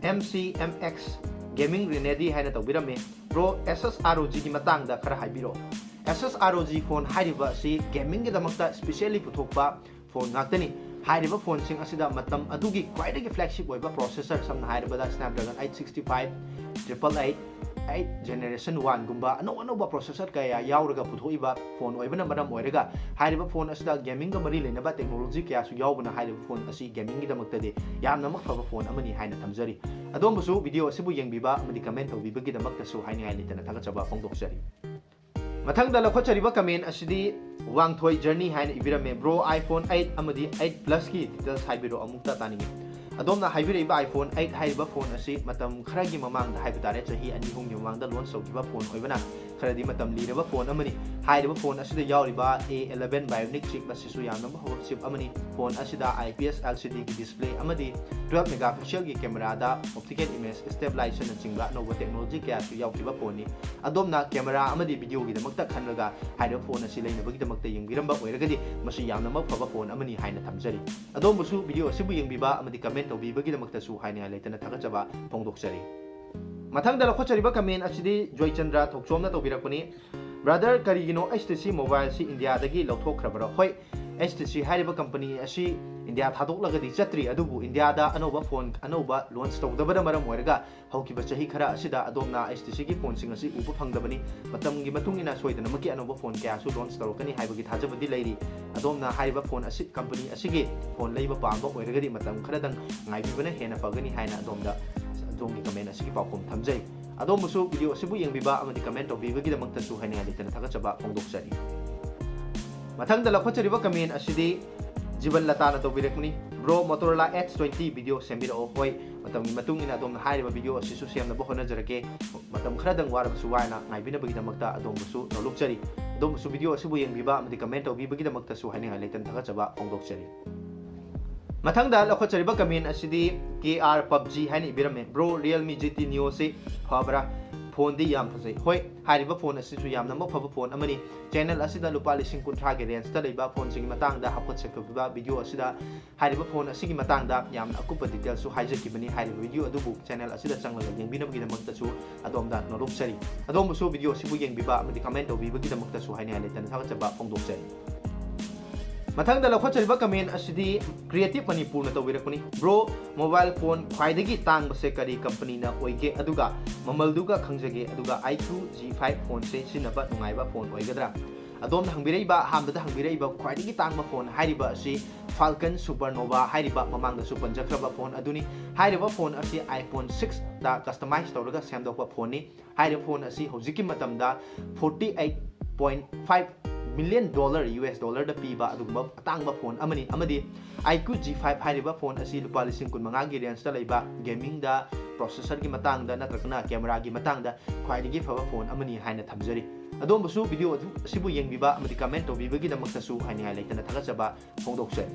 M C M X Gaming Renedy ꯍꯥꯏꯅ ꯇꯧꯕꯤꯔꯝꯃꯤ꯫ Bro, Asus R O Gꯒꯤ ꯃꯇꯥꯡꯗ ꯈꯔ ꯍꯥꯏꯕꯤꯔꯛꯑꯣ꯫ Asus R O G phone ꯍꯥꯏꯔꯤꯕ ꯑꯁꯤ gamingꯒꯤꯗꯃꯛꯇ specially ꯄꯨꯊꯣꯛꯄ phone ꯉꯥꯛꯇꯅꯤ꯫ ꯍꯥꯏꯔꯤꯕ phoneꯁꯤꯡ ꯑꯁꯤꯗ ꯃꯇꯝ ꯑꯗꯨꯒꯤ ꯈ꯭ꯋꯥꯏꯗꯒꯤ flagship ꯑꯣꯏꯕ processor, ꯁꯝꯅ ꯍꯥꯏꯔꯕꯗ Snapdragon eight sixty five, triple eight, eight generation one ꯒꯨꯝꯕ ꯑꯅꯧ ꯑꯅꯧꯕ processor ꯀꯌꯥ ꯌꯥꯎꯔꯒ ꯄꯨꯊꯣꯛꯏꯕ phone ꯑꯣꯏꯕꯅ ꯃꯔꯝ ꯑꯣꯏꯔꯒ ꯍꯥꯏꯔꯤꯕ phone ꯑꯁꯤꯗ gamingꯒ ꯃꯔꯤ ꯂꯩꯅꯕ technology ꯀꯌꯥꯁꯨ ꯌꯥꯎꯕꯅ ꯍꯥꯏꯔꯤꯕ phone ꯑꯁꯤ gamingꯒꯤꯗꯃꯛꯇꯗꯤ ꯌꯥꯝꯅꯃꯛ ꯐꯕ phone ꯑꯃꯅꯤ ꯍꯥꯏꯅ ꯊꯝꯖꯔꯤ꯫ ꯑꯗꯣꯝꯕꯨꯁꯨ video ꯑꯁꯤꯕꯨ ꯌꯦꯡꯕꯤꯕ ꯑꯃꯗꯤ comment ꯇꯧꯕꯤꯕꯒꯤꯗꯃꯛꯇꯁꯨ ꯍꯥꯏꯅꯤꯡꯉꯥꯏ ꯂꯩꯇꯅ ꯊꯥꯒꯠꯆꯕ ꯐꯣꯡꯗꯣꯛꯆꯔꯤ꯫ ꯃꯊꯪꯗ ꯂꯧꯈꯠꯆꯔꯤꯕ comment ꯑꯁꯤꯗꯤ ꯋꯥꯡꯊꯣꯏ Journey ꯍꯥꯏꯅ ꯏꯕꯤꯔꯝꯃꯦ꯫ Bro, iPhone eight ꯑꯃꯗꯤ eight Plusꯀꯤ details ꯍꯥꯏꯕꯤꯔꯛꯑꯣ, ꯑꯃꯨꯛꯇ ꯇꯥꯅꯤꯡꯉꯤ꯫ ꯑꯗꯣꯝꯅ ꯍꯥꯏꯕꯤꯔꯛꯏꯕ iPhone eight ꯍꯥꯏꯔꯤꯕ phone ꯑꯁꯤ ꯃꯇꯝ ꯈꯔꯒꯤ ꯃꯃꯥꯡꯗ ꯍꯥꯏꯕ ꯇꯥꯔꯦ, ꯆꯍꯤ ꯑꯅꯤ ꯑꯍꯨꯝꯒꯤ ꯃꯃꯥꯡꯗ launch ꯇꯧꯈꯤꯕ phone ꯑꯣꯏꯕꯅ ꯈꯔꯗꯤ ꯃꯇꯝ ꯂꯤꯔꯕ phone ꯑꯃꯅꯤ꯫ ꯍꯥꯏꯔꯤꯕ phone ꯑꯁꯤꯗ ꯌꯥꯎꯔꯤꯕ A eleven Bionic chip ꯑꯁꯤꯁꯨ ꯌꯥꯝꯅ ꯐꯕ chip ꯑꯃꯅꯤ꯫ Phone ꯑꯁꯤꯗ I P S L C Dꯒꯤ display ꯑꯃꯗꯤ twelve megapixelꯒꯤ cameraꯗ optical image stabilizationꯅꯆꯤꯡꯕ ꯑꯅꯧꯕ technology ꯀꯌꯥꯁꯨ ꯌꯥꯎꯈꯤꯕ phoneꯅꯤ꯫ ꯑꯗꯣꯝꯅ camera ꯑꯃꯗꯤ videoꯒꯤꯗꯃꯛꯇ ꯈꯟꯂꯒ ꯍꯥꯏꯔꯤꯕ phone ꯑꯁꯤ ꯂꯩꯅꯕꯒꯤꯗꯃꯛꯇ ꯌꯦꯡꯕꯤꯔꯝꯕ ꯑꯣꯏꯔꯒꯗꯤ ꯃꯁꯤ ꯌꯥꯝꯅꯃꯛ ꯐꯕ phone ꯑꯃꯅꯤ ꯍꯥꯏꯅ ꯊꯝꯖꯔꯤ꯫ ꯑꯗꯣꯝꯕꯨꯁꯨ video ꯑꯁꯤꯕꯨ ꯌꯦꯡꯕꯤꯕ ꯑꯃꯗꯤ comment ꯇꯧꯕꯤꯕꯒꯤꯗꯃꯛꯇꯁꯨ ꯍꯥꯏꯅꯤꯡꯉꯥꯏ ꯂꯩꯇꯅ ꯊꯥꯒꯠꯆꯕ ꯐꯣꯡꯗꯣꯛꯆꯔꯤ꯫ ꯃꯊꯪꯗ ꯂꯧꯈꯠꯆꯔꯤꯕ comment ꯑꯁꯤꯗꯤ ꯖꯣꯏꯆꯟꯗ꯭ꯔ ꯊꯣꯛꯆꯣꯝꯅ ꯇꯧꯕꯤꯔꯛꯄꯅꯤ꯫ Brother, ꯀꯔꯤꯒꯤꯅꯣ H T C mobileꯁꯤ Indiaꯗꯒꯤ ꯂꯧꯊꯣꯛꯈ꯭ꯔꯕꯔꯣ? ꯍꯣꯏ, HTC ꯍꯥꯏꯔꯤꯕ company ꯑꯁꯤ ꯏꯟꯗꯤꯌꯥ ꯊꯥꯗꯣꯛꯂꯒꯗꯤ ꯆꯠꯇ꯭ꯔꯤ, ꯑꯗꯨꯕꯨ ꯏꯟꯗꯤꯌꯥꯗ ꯑꯅꯧꯕ phone ꯑꯅꯧꯕ launch ꯇꯧꯗꯕꯅ ꯃꯔꯝ ꯑꯣꯏꯔꯒ ꯍꯧꯈꯤꯕ ꯆꯍꯤ ꯈꯔ ꯑꯁꯤꯗ ꯑꯗꯣꯝꯅ HTCꯒꯤ phoneꯁꯤꯡ ꯑꯁꯤ ꯎꯕ ꯐꯪꯗꯕꯅꯤ꯫ ꯃꯇꯝꯒꯤ ꯃꯇꯨꯡ ꯏꯟꯅ ꯁꯣꯏꯗꯅꯃꯛꯀꯤ ꯑꯅꯧꯕ phone ꯀꯌꯥꯁꯨ launch ꯇꯧꯔꯛꯀꯅꯤ ꯍꯥꯏꯕꯒꯤ ꯊꯥꯖꯕꯗꯤ ꯂꯩꯔꯤ꯫ ꯑꯗꯣꯝꯅ ꯍꯥꯏꯔꯤꯕ phone ꯑꯁꯤ, company ꯑꯁꯤꯒꯤ phone ꯂꯩꯕ ꯄꯥꯝꯕ ꯑꯣꯏꯔꯒꯗꯤ ꯃꯇꯝ ꯈꯔꯗꯪ ꯉꯥꯏꯕꯤꯕꯅ ꯍꯦꯟꯅ ꯐꯒꯅꯤ ꯍꯥꯏꯅ ꯑꯗꯣꯝꯗ, ꯑꯗꯣꯝꯒꯤ comment ꯑꯁꯤꯒꯤ ꯄꯥꯎꯈꯨꯝ ꯊꯝꯖꯩ꯫ ꯑꯗꯣꯝꯕꯨꯁꯨ video ꯑꯁꯤꯕꯨ ꯌꯦꯡꯕꯤꯕ ꯑꯃꯗꯤ comment ꯇꯧꯕꯤꯕꯒꯤꯗꯃꯛꯇꯁꯨ ꯍꯥꯏꯅꯤꯡꯉꯥꯏ ꯂꯩꯇꯅ ꯊꯥꯒꯠꯆꯕ ꯐꯣꯡꯗꯣꯛꯆꯔꯤ꯫ ꯃꯊꯪꯗ ꯂꯧꯈꯠꯆꯔꯤꯕ comment ꯑꯁꯤꯗꯤ ꯖꯤꯕꯟ ꯂꯇꯥꯅ ꯇꯧꯕꯤꯔꯛꯄꯅꯤ꯫ Bro, Motorola H twenty video ꯁꯦꯝꯕꯤꯔꯛꯑꯣ꯫ ꯍꯣꯏ, ꯃꯇꯝꯒꯤ ꯃꯇꯨꯡ ꯏꯟꯅ ꯑꯗꯣꯝꯅ ꯍꯥꯏꯔꯤꯕ video ꯑꯁꯤꯁꯨ ꯁꯦꯝꯅꯕ ꯍꯣꯠꯅꯖꯔꯛꯀꯦ꯫ ꯃꯇꯝ ꯈꯔꯗꯪ ꯋꯥꯔꯕꯁꯨ ꯋꯥꯅ ꯉꯥꯏꯕꯤꯅꯕꯒꯤꯗꯃꯛꯇ ꯑꯗꯣꯝꯕꯨꯁꯨ ꯅꯣꯂꯨꯛꯆꯔꯤ꯫ ꯑꯗꯣꯝꯕꯨꯁꯨ video ꯑꯁꯤꯕꯨ ꯌꯦꯡꯕꯤꯕ ꯑꯃꯗꯤ comment ꯇꯧꯕꯤꯕꯒꯤꯗꯃꯛꯇꯁꯨ ꯍꯥꯏꯅꯤꯡꯉꯥꯏ ꯂꯩꯇꯅ ꯊꯥꯒꯠꯆꯕ ꯐꯣꯡꯗꯣꯛꯆꯔꯤ꯫ ꯃꯊꯪꯗ ꯂꯧꯈꯠꯆꯔꯤꯕ comment ꯑꯁꯤꯗꯤ K R PUBG ꯍꯥꯏꯅ ꯏꯕꯤꯔꯝꯃꯦ꯫ Bro, Realme G T Neo ꯁꯤ ꯐꯕ꯭ꯔꯥ? Phoneꯗꯤ ꯌꯥꯝ ꯐꯖꯩ꯫ ꯍꯣꯏ, ꯍꯥꯏꯔꯤꯕ phone ꯑꯁꯤꯁꯨ ꯌꯥꯝꯅꯃꯛ ꯐꯕ phone ꯑꯃꯅꯤ꯫ Channel ꯑꯁꯤꯗ ꯂꯨꯄꯥ ꯂꯤꯁꯤꯡ ꯀꯨꯟꯊ꯭ꯔꯥꯒꯤ rangeꯇ ꯂꯩꯕ phoneꯁꯤꯡꯒꯤ ꯃꯇꯥꯡꯗ ꯍꯥꯞꯀꯠꯆꯈꯤꯕ video ꯑꯁꯤꯗ ꯍꯥꯏꯔꯤꯕ phone ꯑꯁꯤꯒꯤ ꯃꯇꯥꯡꯗ ꯌꯥꯝꯅ ꯑꯀꯨꯞꯄ detailꯁꯨ ꯍꯥꯏꯖꯈꯤꯕꯅꯤ꯫ ꯍꯥꯏꯔꯤꯕ video ꯑꯗꯨꯕꯨ channel ꯑꯁꯤꯗ ꯆꯪꯂꯒ ꯌꯦꯡꯕꯤꯅꯕꯒꯤꯗꯃꯛꯇꯁꯨ ꯑꯗꯣꯝꯗ ꯅꯣꯂꯨꯛꯆꯔꯤ꯫ ꯑꯗꯣꯝꯕꯨꯁꯨ video ꯑꯁꯤꯕꯨ ꯌꯦꯡꯕꯤꯕ ꯑꯃꯗꯤ comment ꯇꯧꯕꯤꯕꯒꯤꯗꯃꯛꯇꯁꯨ ꯍꯥꯏꯅꯤꯡꯉꯥꯏ ꯂꯩꯇꯅ ꯊꯥꯒꯠꯆꯕ ꯐꯣꯡꯗꯣꯛꯆꯔꯤ꯫ ꯃꯊꯪꯗ ꯂꯧꯈꯠꯆꯔꯤꯕ comment ꯑꯁꯤꯗꯤ Creative Manipurꯅ ꯇꯧꯕꯤꯔꯛꯄꯅꯤ꯫ Bro, mobile phone ꯈ꯭ꯋꯥꯏꯗꯒꯤ ꯇꯥꯡꯕꯁꯦ ꯀꯔꯤ companyꯅ ꯑꯣꯏꯒꯦ? ꯑꯗꯨꯒ ꯃꯃꯜꯗꯨꯒ ꯈꯪꯖꯒꯦ, ꯑꯗꯨꯒ iQOO G five phoneꯁꯦ ꯁꯤꯖꯤꯟꯅꯕ ꯅꯨꯡꯉꯥꯏꯕ phone ꯑꯣꯏꯒꯗ꯭ꯔꯥ? ꯑꯗꯣꯝꯅ ꯍꯪꯕꯤꯔꯛꯏꯕ, ꯑꯍꯥꯟꯕꯗ ꯍꯪꯕꯤꯔꯛꯏꯕ ꯈ꯭ꯋꯥꯏꯗꯒꯤ ꯇꯥꯡꯕ phone ꯍꯥꯏꯔꯤꯕ ꯑꯁꯤ Falcon Supernova ꯍꯥꯏꯔꯤꯕ ꯃꯃꯥꯡꯗꯁꯨ ꯄꯟꯖꯈ꯭ꯔꯕ phone ꯑꯗꯨꯅꯤ꯫ ꯍꯥꯏꯔꯤꯕ phone ꯑꯁꯤ iPhone sixꯇ customize ꯇꯧꯔꯒ ꯁꯦꯝꯗꯣꯛꯄ phoneꯅꯤ꯫ ꯍꯥꯏꯔꯤꯕ phone ꯑꯁꯤ ꯍꯧꯖꯤꯛꯀꯤ ꯃꯇꯝꯗ forty eight point five million dollar, U S dollarꯗ ꯄꯤꯕ ꯑꯗꯨꯒꯨꯝꯕ ꯑꯇꯥꯡꯕ phone ꯑꯃꯅꯤ, ꯑꯃꯗꯤ iQOO G five ꯍꯥꯏꯔꯤꯕ phone ꯑꯁꯤ ꯂꯨꯄꯥ ꯂꯤꯁꯤꯡ ꯀꯨꯟꯃꯉꯥꯒꯤ rangeꯇ ꯂꯩꯕ, gamingꯗ, processorꯒꯤ ꯃꯇꯥꯡꯗ ꯅꯠꯇ꯭ꯔꯒꯅ cameraꯒꯤ ꯃꯇꯥꯡꯗ ꯈ꯭ꯋꯥꯏꯗꯒꯤ ꯐꯕ phone ꯑꯃꯅꯤ ꯍꯥꯏꯅ ꯊꯝꯖꯔꯤ꯫ ꯑꯗꯣꯝꯕꯨꯁꯨ video ꯑꯗꯨ, ꯑꯁꯤꯕꯨ ꯌꯦꯡꯕꯤꯕ ꯑꯃꯗꯤ comment ꯇꯧꯕꯤꯕꯒꯤꯗꯃꯛꯇꯁꯨ ꯍꯥꯏꯅꯤꯡꯉꯥꯏ ꯂꯩꯇꯅ ꯊꯥꯒꯠꯆꯕ ꯐꯣꯡꯗꯣꯛꯆꯔꯤ꯫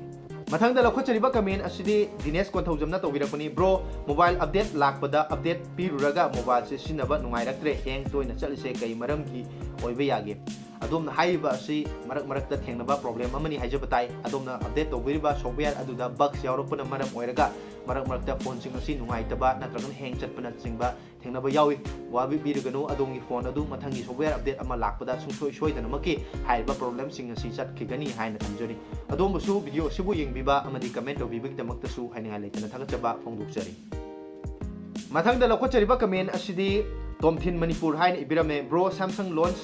ꯃꯊꯪꯗ ꯂꯧꯈꯠꯆꯔꯤꯕ comment ꯑꯁꯤꯗꯤ ꯗꯤꯅꯦꯁ ꯀꯣꯟꯊꯧꯖꯝꯅ ꯇꯧꯕꯤꯔꯛꯄꯅꯤ꯫ Bro, mobile update ꯂꯥꯛꯄꯗ update ꯄꯤꯔꯨꯔꯒ mobileꯁꯦ ꯁꯤꯖꯤꯟꯅꯕ ꯅꯨꯡꯉꯥꯏꯔꯛꯇ꯭ꯔꯦ, hang ꯇꯣꯏꯅ ꯆꯠꯂꯤꯁꯦ ꯀꯩ ꯃꯔꯝꯒꯤ ꯑꯣꯏꯕ ꯌꯥꯒꯦ? ꯑꯗꯣꯝꯅ ꯍꯥꯏꯔꯤꯕ ꯑꯁꯤ ꯃꯔꯛ ꯃꯔꯛꯇ ꯊꯦꯡꯅꯕ problem ꯑꯃꯅꯤ ꯍꯥꯏꯖꯕ ꯇꯥꯏ꯫ ꯑꯗꯣꯝꯅ update ꯇꯧꯕꯤꯔꯤꯕ software ꯑꯗꯨꯗ bugs ꯌꯥꯎꯔꯛꯄꯅ ꯃꯔꯝ ꯑꯣꯏꯔꯒ ꯃꯔꯛ ꯃꯔꯛꯇ phoneꯁꯤꯡ ꯑꯁꯤ ꯅꯨꯡꯉꯥꯏꯇꯕ ꯅꯠꯇ꯭ꯔꯒꯅ hang ꯆꯠꯄꯅꯆꯤꯡꯕ ꯊꯦꯡꯅꯕ ꯌꯥꯎꯏ꯫ ꯋꯥꯕꯤꯕꯤꯔꯒꯅꯨ, ꯑꯗꯣꯝꯒꯤ phone ꯑꯗꯨ ꯃꯊꯪꯒꯤ software update ꯑꯃ ꯂꯥꯛꯄꯗ ꯁꯨꯡꯁꯣꯏ ꯁꯣꯏꯗꯅꯃꯛꯀꯤ ꯍꯥꯏꯔꯤꯕ problemꯁꯤꯡ ꯑꯁꯤ ꯆꯠꯈꯤꯒꯅꯤ ꯍꯥꯏꯅ ꯊꯝꯖꯔꯤ꯫ ꯑꯗꯣꯝꯕꯨꯁꯨ video ꯑꯁꯤꯕꯨ ꯌꯦꯡꯕꯤꯕ ꯑꯃꯗꯤ comment ꯇꯧꯕꯤꯕꯒꯤꯗꯃꯛꯇꯁꯨ ꯍꯥꯏꯅꯤꯡꯉꯥꯏ ꯂꯩꯇꯅ ꯊꯥꯒꯠꯆꯕ ꯐꯣꯡꯗꯣꯛꯆꯔꯤ꯫ ꯃꯊꯪꯗ ꯂꯧꯈꯠꯆꯔꯤꯕ comment ꯑꯁꯤꯗꯤ ꯇꯣꯝꯊꯤꯟ ꯃꯅꯤꯄꯨꯔ ꯍꯥꯏꯅ ꯏꯕꯤꯔꯝꯃꯦ꯫ Bro, Samsung launch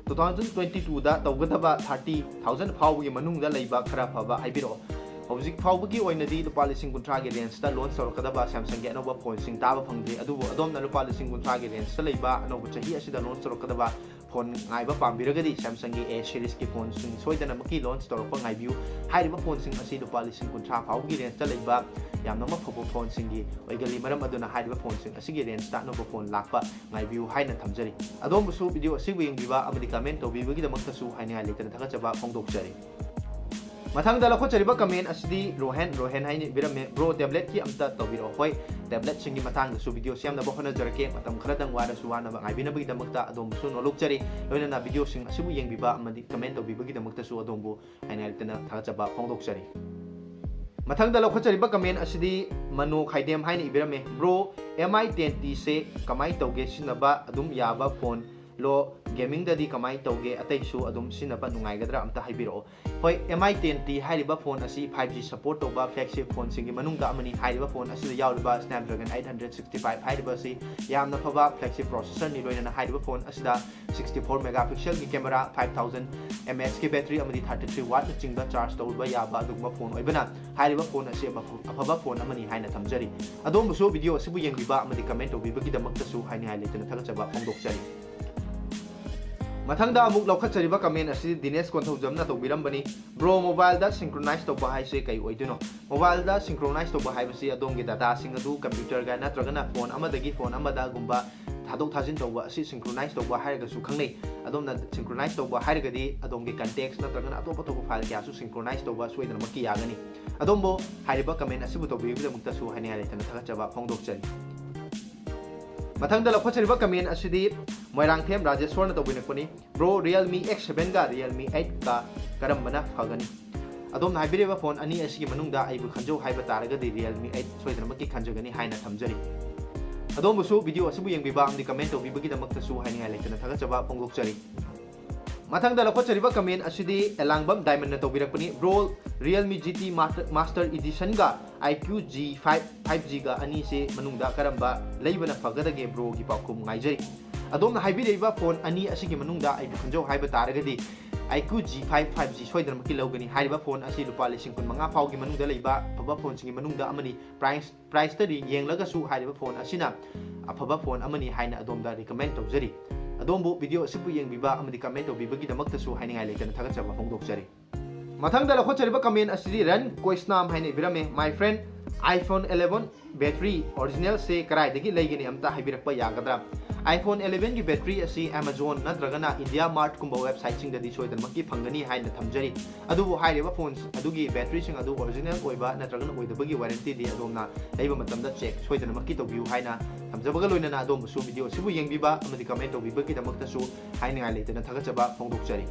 two thousand twenty twoꯗ ꯇꯧꯒꯗꯕ thirty thousand ꯐꯥꯎꯕꯒꯤ ꯃꯅꯨꯡꯗ ꯂꯩꯕ ꯈꯔ ꯐꯕ ꯍꯥꯏꯕꯤꯔꯛꯑꯣ꯫ ꯍꯧꯖꯤꯛ ꯐꯥꯎꯕꯒꯤ ꯑꯣꯏꯅꯗꯤ ꯂꯨꯄꯥ ꯂꯤꯁꯤꯡ ꯀꯨꯟꯊ꯭ꯔꯥꯒꯤ rangeꯇ launch ꯇꯧꯔꯛꯀꯗꯕ Samsungꯒꯤ ꯑꯅꯧꯕ phoneꯁꯤꯡ ꯇꯥꯕ ꯐꯪꯗ꯭ꯔꯤ, ꯑꯗꯨꯕꯨ ꯑꯗꯣꯝꯅ ꯂꯨꯄꯥ ꯂꯤꯁꯤꯡ ꯀꯨꯟꯊ꯭ꯔꯥꯒꯤ rangeꯇ ꯂꯩꯕ ꯑꯅꯧꯕ ꯆꯍꯤ ꯑꯁꯤꯗ launch ꯇꯧꯔꯛꯀꯗꯕ phone ꯉꯥꯏꯕ ꯄꯥꯝꯕꯤꯔꯒꯗꯤ Samsungꯒꯤ A seriesꯀꯤ phoneꯁꯤꯡ ꯁꯣꯏꯗꯅꯃꯛꯀꯤ launch ꯇꯧꯔꯛꯄ ꯉꯥꯏꯕꯤꯌꯨ꯫ ꯍꯥꯏꯔꯤꯕ phoneꯁꯤꯡ ꯑꯁꯤ ꯂꯨꯄꯥ ꯂꯤꯁꯤꯡ ꯀꯨꯟꯊ꯭ꯔꯥ ꯐꯥꯎꯕꯒꯤ rangeꯇ ꯂꯩꯕ ꯌꯥꯝꯅꯃꯛ ꯐꯕ phoneꯁꯤꯡꯒꯤ ꯑꯣꯏꯒꯜꯂꯤ꯫ ꯃꯔꯝ ꯑꯗꯨꯅ ꯍꯥꯏꯔꯤꯕ phoneꯁꯤꯡ ꯑꯁꯤꯒꯤ rangeꯇ ꯑꯅꯧꯕ phone ꯂꯥꯛꯄ ꯉꯥꯏꯕꯤꯌꯨ ꯍꯥꯏꯅ ꯊꯝꯖꯔꯤ꯫ ꯑꯗꯣꯝꯕꯨꯁꯨ video ꯑꯁꯤꯕꯨ ꯌꯦꯡꯕꯤꯕ ꯑꯃꯗꯤ comment ꯇꯧꯕꯤꯕꯒꯤꯗꯃꯛꯇꯁꯨ ꯍꯥꯏꯅꯤꯡꯉꯥꯏ ꯂꯩꯇꯅ ꯊꯥꯒꯠꯆꯕ ꯐꯣꯡꯗꯣꯛꯆꯔꯤ꯫ ꯃꯊꯪꯗ ꯂꯧꯈꯠꯆꯔꯤꯕ comment ꯑꯁꯤꯗꯤ ꯔꯣꯍꯦꯟ, ꯔꯣꯍꯦꯟ ꯍꯥꯏꯅ ꯏꯕꯤꯔꯝꯃꯦ꯫ Bro, tabletꯀꯤ ꯑꯝꯇ ꯇꯧꯕꯤꯔꯛꯑꯣ꯫ ꯍꯣꯏ, tabletꯁꯤꯡꯒꯤ ꯃꯇꯥꯡꯗꯁꯨ video ꯁꯦꯝꯅꯕ ꯍꯣꯠꯅꯖꯔꯛꯀꯦ꯫ ꯃꯇꯝ ꯈꯔꯗꯪ ꯋꯥꯔꯁꯨ ꯋꯥꯅꯕ ꯉꯥꯏꯕꯤꯅꯕꯒꯤꯗꯃꯛꯇ ꯑꯗꯣꯝꯕꯨꯁꯨ ꯅꯣꯂꯨꯛꯆꯔꯤ꯫ ꯂꯣꯏꯅꯅ videoꯁꯤꯡ ꯑꯁꯤꯕꯨ ꯌꯦꯡꯕꯤꯕ ꯑꯃꯗꯤ comment ꯇꯧꯕꯤꯕꯒꯤꯗꯃꯛꯇꯁꯨ ꯑꯗꯣꯝꯕꯨ ꯍꯥꯏꯅ ꯂꯩꯇꯅ ꯊꯥꯒꯠꯆꯕ ꯐꯣꯡꯗꯣꯛꯆꯔꯤ꯫ ꯃꯊꯪꯗ ꯂꯧꯈꯠꯆꯔꯤꯕ comment ꯑꯁꯤꯗꯤ ꯃꯅꯣ ꯈꯥꯏꯗꯦꯝ ꯍꯥꯏꯅ ꯏꯕꯤꯔꯝꯃꯦ꯫ Bro, M I ten Tꯁꯦ ꯀꯃꯥꯏꯅ ꯇꯧꯒꯦ? ꯁꯤꯖꯤꯟꯅꯕ ꯑꯗꯨꯝ ꯌꯥꯕ phoneꯂꯣ? Gamingꯗꯗꯤ ꯀꯃꯥꯏꯅ ꯇꯧꯒꯦ? ꯑꯇꯩꯁꯨ ꯑꯗꯨꯝ ꯁꯤꯖꯤꯟꯅꯕ ꯅꯨꯡꯉꯥꯏꯒꯗ꯭ꯔꯥ? ꯑꯝꯇ ꯍꯥꯏꯕꯤꯔꯛꯑꯣ꯫ ꯍꯣꯏ, M I ten T ꯍꯥꯏꯔꯤꯕ phone ꯑꯁꯤ five G support ꯇꯧꯕ flagship phoneꯁꯤꯡꯒꯤ ꯃꯅꯨꯡꯗ ꯑꯃꯅꯤ꯫ ꯍꯥꯏꯔꯤꯕ phone ꯑꯁꯤꯗ ꯌꯥꯎꯔꯤꯕ Snapdragon eight hundred sixty five ꯍꯥꯏꯔꯤꯕ ꯑꯁꯤ ꯌꯥꯝꯅ ꯐꯕ flagship processorꯅꯤ꯫ ꯂꯣꯏꯅꯅ ꯍꯥꯏꯔꯤꯕ phone ꯑꯁꯤꯗ sixty four megapixelꯒꯤ camera, five thousand mAhꯀꯤ battery ꯑꯃꯗꯤ thirty three wattꯅꯆꯤꯡꯕ charge ꯇꯧꯕ ꯌꯥꯕ ꯑꯗꯨꯒꯨꯝꯕ phone ꯑꯣꯏꯕꯅ ꯍꯥꯏꯔꯤꯕ phone ꯑꯁꯤ ꯑꯐ-, ꯑꯐꯕ phone ꯑꯃꯅꯤ ꯍꯥꯏꯅ ꯊꯝꯖꯔꯤ꯫ ꯑꯗꯣꯝꯕꯨꯁꯨ video ꯑꯁꯤꯕꯨ ꯌꯦꯡꯕꯤꯕ ꯑꯃꯗꯤ comment ꯇꯧꯕꯤꯕꯒꯤꯗꯃꯛꯇꯁꯨ ꯍꯥꯏꯅꯤꯡꯉꯥꯏ ꯂꯩꯇꯅ ꯊꯥꯒꯠꯆꯕ ꯐꯣꯡꯗꯣꯛꯆꯔꯤ꯫ ꯃꯊꯪꯗ ꯑꯃꯨꯛ ꯂꯧꯈꯠꯆꯔꯤꯕ comment ꯑꯁꯤ ꯗꯤꯅꯦꯁ ꯀꯣꯟꯊꯧꯖꯝꯅ ꯇꯧꯕꯤꯔꯝꯕꯅꯤ꯫ Bro, mobileꯗ synchronize ꯇꯧꯕ ꯍꯥꯏꯁꯦ ꯀꯩ ꯑꯣꯏꯗꯣꯏꯅꯣ? Mobileꯗ synchronize ꯇꯧꯕ ꯍꯥꯏꯕꯁꯤ ꯑꯗꯣꯝꯒꯤ dataꯁꯤꯡ ꯑꯗꯨ computerꯒ ꯅꯠꯇ꯭ꯔꯒꯅ phone ꯑꯃꯗꯒꯤ phone ꯑꯃꯗꯒꯨꯝꯕ ꯊꯥꯗꯣꯛ ꯊꯥꯖꯤꯟ ꯇꯧꯕ ꯑꯁꯤ synchronize ꯇꯧꯕ ꯍꯥꯏꯔꯒꯁꯨ ꯈꯪꯅꯩ꯫ ꯑꯗꯣꯝꯅ synchronize ꯇꯧꯕ ꯍꯥꯏꯔꯒꯗꯤ ꯑꯗꯣꯝꯒꯤ contacts ꯅꯠꯇ꯭ꯔꯒꯅ ꯑꯇꯣꯞ ꯑꯇꯣꯞꯄ file ꯀꯌꯥꯁꯨ synchronize ꯇꯧꯕ ꯁꯣꯏꯗꯅꯃꯛꯀꯤ ꯌꯥꯒꯅꯤ꯫ ꯑꯗꯣꯝꯕꯨ ꯍꯥꯏꯔꯤꯕ comment ꯑꯁꯤꯕꯨ ꯇꯧꯕꯤꯕꯒꯤꯗꯃꯛꯇꯁꯨ ꯍꯥꯏꯅꯤꯡꯉꯥꯏ ꯂꯩꯇꯅ ꯊꯥꯒꯠꯆꯕ ꯐꯣꯡꯗꯣꯛꯆꯔꯤ꯫ ꯃꯊꯪꯗ ꯂꯧꯈꯠꯆꯔꯤꯕ comment ꯑꯁꯤꯗꯤ Moirangthem ꯔꯥꯖꯦꯁꯣꯔꯅ ꯇꯧꯕꯤꯔꯛꯄꯅꯤ꯫ Bro, Realme X seven ꯒ Realme eight ꯀ ꯀꯔꯝꯕꯅ ꯐꯒꯅꯤ? ꯑꯗꯣꯝꯅ ꯍꯥꯏꯕꯤꯔꯤꯕ phone ꯑꯅꯤ ꯑꯁꯤꯒꯤ ꯃꯅꯨꯡꯗ ꯑꯩꯕꯨ ꯈꯟꯖꯧ ꯍꯥꯏꯕ ꯇꯥꯔꯒꯗꯤ Realme eight ꯁꯣꯏꯗꯅꯃꯛꯀꯤ ꯈꯟꯖꯒꯅꯤ ꯍꯥꯏꯅ ꯊꯝꯖꯔꯤ꯫ ꯑꯗꯣꯝꯕꯨꯁꯨ video ꯑꯁꯤꯕꯨ ꯌꯦꯡꯕꯤꯕ ꯑꯃꯗꯤ comment ꯇꯧꯕꯤꯕꯒꯤꯗꯃꯛꯇꯁꯨ ꯍꯥꯏꯅꯤꯡꯉꯥꯏ ꯂꯩꯇꯅ ꯊꯥꯒꯠꯆꯕ ꯐꯣꯡꯗꯣꯛꯆꯔꯤ꯫ ꯃꯊꯪꯗ ꯂꯧꯈꯠꯆꯔꯤꯕ comment ꯑꯁꯤꯗꯤ ꯑꯦꯂꯥꯡꯕꯝ ꯗꯥꯏꯃꯟꯅ ꯇꯧꯕꯤꯔꯛꯄꯅꯤ꯫ Bro, Realme G T Master, Master Edition ꯒ I Q G five five G ꯒ ꯑꯅꯤꯁꯤ ꯃꯅꯨꯡꯗ ꯀꯔꯝꯕ ꯂꯩꯕꯅ ꯐꯒꯗꯒꯦ? Bro ꯒꯤ ꯄꯥꯎꯈꯨꯝ ꯉꯥꯏꯖꯔꯤ꯫ ꯑꯗꯣꯝꯅ ꯍꯥꯏꯕꯤꯔꯛꯏꯕ phone ꯑꯅꯤ ꯑꯁꯤꯒꯤ ꯃꯅꯨꯡꯗ ꯑꯩꯕꯨ ꯈꯟꯖꯧ ꯍꯥꯏꯕ ꯇꯥꯔꯒꯗꯤ I Q G five five G ꯁꯣꯏꯗꯅꯃꯛꯀꯤ ꯂꯧꯒꯅꯤ꯫ ꯍꯥꯏꯔꯤꯕ phone ꯑꯁꯤ ꯂꯨꯄꯥ ꯂꯤꯁꯤꯡ ꯀꯨꯟ ꯃꯉꯥ ꯐꯥꯎꯒꯤ ꯃꯅꯨꯡꯗ ꯂꯩꯕ ꯑꯐꯕ phoneꯁꯤꯡꯒꯤ ꯃꯅꯨꯡꯗ ꯑꯃꯅꯤ꯫ Price, priceꯇꯗꯤ ꯌꯦꯡꯂꯒꯁꯨ ꯍꯥꯏꯔꯤꯕ phone ꯑꯁꯤꯅ ꯑꯐꯕ phone ꯑꯃꯅꯤ ꯍꯥꯏꯅ ꯑꯗꯣꯝꯗ recommend ꯇꯧꯖꯔꯤ꯫ ꯑꯗꯣꯝꯕꯨ video ꯑꯁꯤꯕꯨ ꯌꯦꯡꯕꯤꯕ ꯑꯃꯗꯤ comment ꯇꯧꯕꯤꯕꯒꯤꯗꯃꯛꯇꯁꯨ ꯍꯥꯏꯅꯤꯡꯉꯥꯏ ꯂꯩꯇꯅ ꯊꯥꯒꯠꯆꯕ ꯐꯣꯡꯗꯣꯛꯆꯔꯤ꯫ ꯃꯊꯪꯗ ꯂꯧꯈꯠꯆꯔꯤꯕ comment ꯑꯁꯤꯗꯤ ꯔꯟ ꯀꯣꯏꯁꯅꯥꯝ ꯍꯥꯏꯅ ꯏꯕꯤꯔꯝꯃꯤ꯫ My friend, iPhone eleven battery originalꯁꯦ ꯀꯗꯥꯏꯗꯒꯤ ꯂꯩꯒꯅꯤ ꯑꯝꯇ ꯍꯥꯏꯕꯤꯔꯛꯄ ꯌꯥꯒꯗ꯭ꯔꯥ? iPhone elevenꯒꯤ battery ꯑꯁꯤ Amazon ꯅꯠꯇ꯭ꯔꯒꯅ IndiaMartꯀꯨꯝꯕ websiteꯁꯤꯡꯗꯗꯤ ꯁꯣꯏꯗꯅꯃꯛꯀꯤ ꯐꯪꯒꯅꯤ ꯍꯥꯏꯅ ꯊꯝꯖꯔꯤ꯫ ꯑꯗꯨꯕꯨ ꯍꯥꯏꯔꯤꯕ phones ꯑꯗꯨꯒꯤ batteryꯁꯤꯡ ꯑꯗꯨ original ꯑꯣꯏꯕ ꯅꯠꯇ꯭ꯔꯒꯅ ꯑꯣꯏꯗꯕꯒꯤ warrantyꯗꯤ ꯑꯗꯣꯝꯅ ꯂꯩꯕ ꯃꯇꯝꯗ check ꯁꯣꯏꯗꯅꯃꯛꯀꯤ ꯇꯧꯕꯤꯌꯨ ꯍꯥꯏꯅ ꯊꯝꯖꯕꯒ ꯂꯣꯏꯅꯅ ꯑꯗꯣꯝꯕꯨꯁꯨ video ꯑꯁꯤꯕꯨ ꯌꯦꯡꯕꯤꯕ ꯑꯃꯗꯤ comment ꯇꯧꯕꯤꯕꯒꯤꯗꯃꯛꯇꯁꯨ ꯍꯥꯏꯅꯤꯡꯉꯥꯏ ꯂꯩꯇꯅ ꯊꯥꯒꯠꯆꯕ ꯐꯣꯡꯗꯣꯛꯆꯔꯤ꯫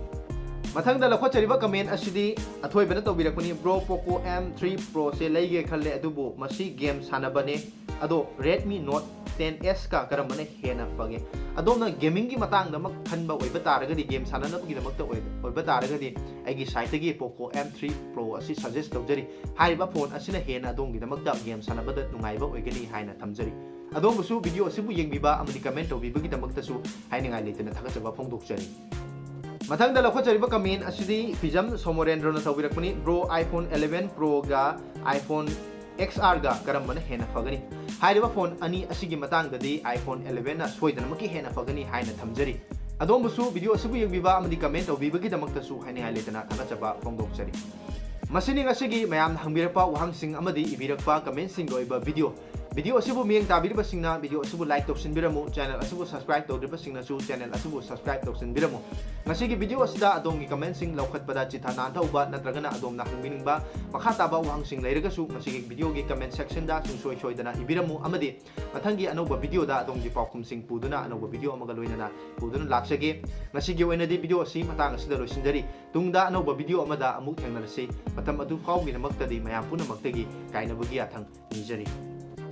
ꯃꯊꯪꯗ ꯂꯧꯈꯠꯆꯔꯤꯕ comment ꯑꯁꯤꯗꯤ ꯑꯊꯣꯏꯕꯅ ꯇꯧꯕꯤꯔꯛꯄꯅꯤ꯫ Bro, Poco M three Proꯁꯦ ꯂꯩꯒꯦ ꯈꯜꯂꯦ, ꯑꯗꯨꯕꯨ ꯃꯁꯤ game ꯁꯥꯟꯅꯕꯅꯦ꯫ ꯑꯗꯣ Redmi Note ten S ꯀ ꯀꯔꯝꯕꯅ ꯍꯦꯟꯅ ꯐꯒꯦ? ꯑꯗꯣꯝꯅ gamingꯒꯤ ꯃꯇꯥꯡꯗꯃꯛ ꯈꯟꯕ ꯑꯣꯏꯕ ꯇꯥꯔꯒꯗꯤ, game ꯁꯥꯟꯅꯅꯕꯒꯤꯗꯃꯛꯇ ꯑꯣꯏ-, ꯑꯣꯏꯕ ꯇꯥꯔꯒꯗꯤ ꯑꯩꯒꯤ siteꯇꯒꯤ Poco M three Pro ꯑꯁꯤ suggest ꯇꯧꯖꯔꯤ꯫ ꯍꯥꯏꯔꯤꯕ phone ꯑꯁꯤꯅ ꯍꯦꯟꯅ ꯑꯗꯣꯝꯒꯤꯗꯃꯛꯇ game ꯁꯥꯟꯅꯕꯗ ꯅꯨꯡꯉꯥꯏꯕ ꯑꯣꯏꯒꯅꯤ ꯍꯥꯏꯅ ꯊꯝꯖꯔꯤ꯫ ꯑꯗꯣꯝꯕꯨꯁꯨ video ꯑꯁꯤꯕꯨ ꯌꯦꯡꯕꯤꯕ ꯑꯃꯗꯤ comment ꯇꯧꯕꯤꯕꯒꯤꯗꯃꯛꯇꯁꯨ ꯍꯥꯏꯅꯤꯡꯉꯥꯏ ꯂꯩꯇꯅ ꯊꯥꯒꯠꯆꯕ ꯐꯣꯡꯗꯣꯛꯆꯔꯤ꯫ ꯃꯊꯪꯗ ꯂꯧꯈꯠꯆꯔꯤꯕ comment ꯑꯁꯤꯗꯤ ꯐꯤꯖꯝ ꯁꯣꯃꯣꯔꯦꯟꯗ꯭ꯔꯣꯅ ꯇꯧꯕꯤꯔꯛꯄꯅꯤ꯫ Bro, iPhone eleven Proꯒ iPhone X R ꯒ ꯀꯔꯝꯕꯅ ꯍꯦꯟꯅ ꯐꯒꯅꯤ? ꯍꯥꯏꯔꯤꯕ phone ꯑꯅꯤ ꯑꯁꯤꯒꯤ ꯃꯇꯥꯡꯗꯗꯤ iPhone elevenꯅ ꯁꯣꯏꯗꯅꯃꯛꯀꯤ ꯍꯦꯟꯅ ꯐꯒꯅꯤ ꯍꯥꯏꯅ ꯊꯝꯖꯔꯤ꯫ ꯑꯗꯣꯝꯕꯨꯁꯨ video ꯑꯁꯤꯕꯨ ꯌꯦꯡꯕꯤꯕ ꯑꯃꯗꯤ comment ꯇꯧꯕꯤꯕꯒꯤꯗꯃꯛꯇꯁꯨ ꯍꯥꯏꯅꯤꯡꯉꯥꯏ ꯂꯩꯇꯅ ꯊꯥꯒꯠꯆꯕ ꯐꯣꯡꯗꯣꯛꯆꯔꯤ꯫ ꯃꯁꯤꯅꯤ ꯉꯁꯤꯒꯤ ꯃꯌꯥꯝꯅ ꯍꯪꯕꯤꯔꯛꯄ ꯋꯥꯍꯪꯁꯤꯡ ꯑꯃꯗꯤ ꯏꯕꯤꯔꯛꯄ commentꯁꯤꯡꯒꯤ ꯑꯣꯏꯕ video꯫ Video ꯑꯁꯤꯕꯨ ꯃꯤꯠꯌꯦꯡ ꯇꯥꯕꯤꯔꯤꯕꯁꯤꯡꯅ video ꯑꯁꯤꯕꯨ like ꯇꯧꯁꯤꯟꯕꯤꯔꯝꯃꯨ, channel ꯑꯁꯤꯕꯨ subscribe ꯇꯧꯗ꯭ꯔꯤꯕꯁꯤꯡꯅꯁꯨ channel ꯑꯁꯤꯕꯨ subscribe ꯇꯧꯁꯤꯟꯕꯤꯔꯝꯃꯨ꯫ ꯉꯁꯤꯒꯤ video ꯑꯁꯤꯗ ꯑꯗꯣꯝꯒꯤ commentꯁꯤꯡ ꯂꯧꯈꯠꯄꯗ ꯆꯤꯊ ꯅꯥꯟꯊꯍꯧꯕ ꯅꯠꯇ꯭ꯔꯒꯅ ꯑꯗꯣꯝꯅ ꯍꯪꯕꯤꯅꯤꯡꯕ ꯃꯈꯥ ꯇꯥꯕ ꯋꯥꯍꯪꯁꯤꯡ ꯂꯩꯔꯒꯁꯨ ꯃꯁꯤꯒꯤ videoꯒꯤ comment sectionꯗ ꯁꯨꯡꯁꯣꯏ ꯁꯣꯏꯗꯅ ꯏꯕꯤꯔꯝꯃꯨ, ꯑꯃꯗꯤ ꯃꯊꯪꯒꯤ ꯑꯅꯧꯕ videoꯗ ꯑꯗꯣꯝꯒꯤ ꯄꯥꯎꯈꯨꯝꯁꯤꯡ ꯄꯨꯗꯨꯅ ꯑꯅꯧꯕ video ꯑꯃꯒ ꯂꯣꯏꯅꯅ ꯄꯨꯗꯨꯅ ꯂꯥꯛꯆꯒꯦ꯫ ꯉꯁꯤꯒꯤ ꯑꯣꯏꯅꯗꯤ video ꯑꯁꯤ ꯃꯇꯥꯡ ꯑꯁꯤꯗ ꯂꯣꯏꯁꯤꯟꯖꯔꯤ꯫ ꯇꯨꯡꯗ ꯑꯅꯧꯕ video ꯑꯃꯗ ꯑꯃꯨꯛ ꯊꯦꯡꯅꯔꯁꯤ꯫ ꯃꯇꯝ ꯑꯗꯨ ꯐꯥꯎꯒꯤꯗꯃꯛꯇꯗꯤ ꯃꯌꯥꯝ ꯄꯨꯝꯅꯃꯛꯇꯒꯤ ꯀꯥꯏꯅꯕꯒꯤ ꯌꯥꯊꯪ ꯅꯤꯖꯔꯤ꯫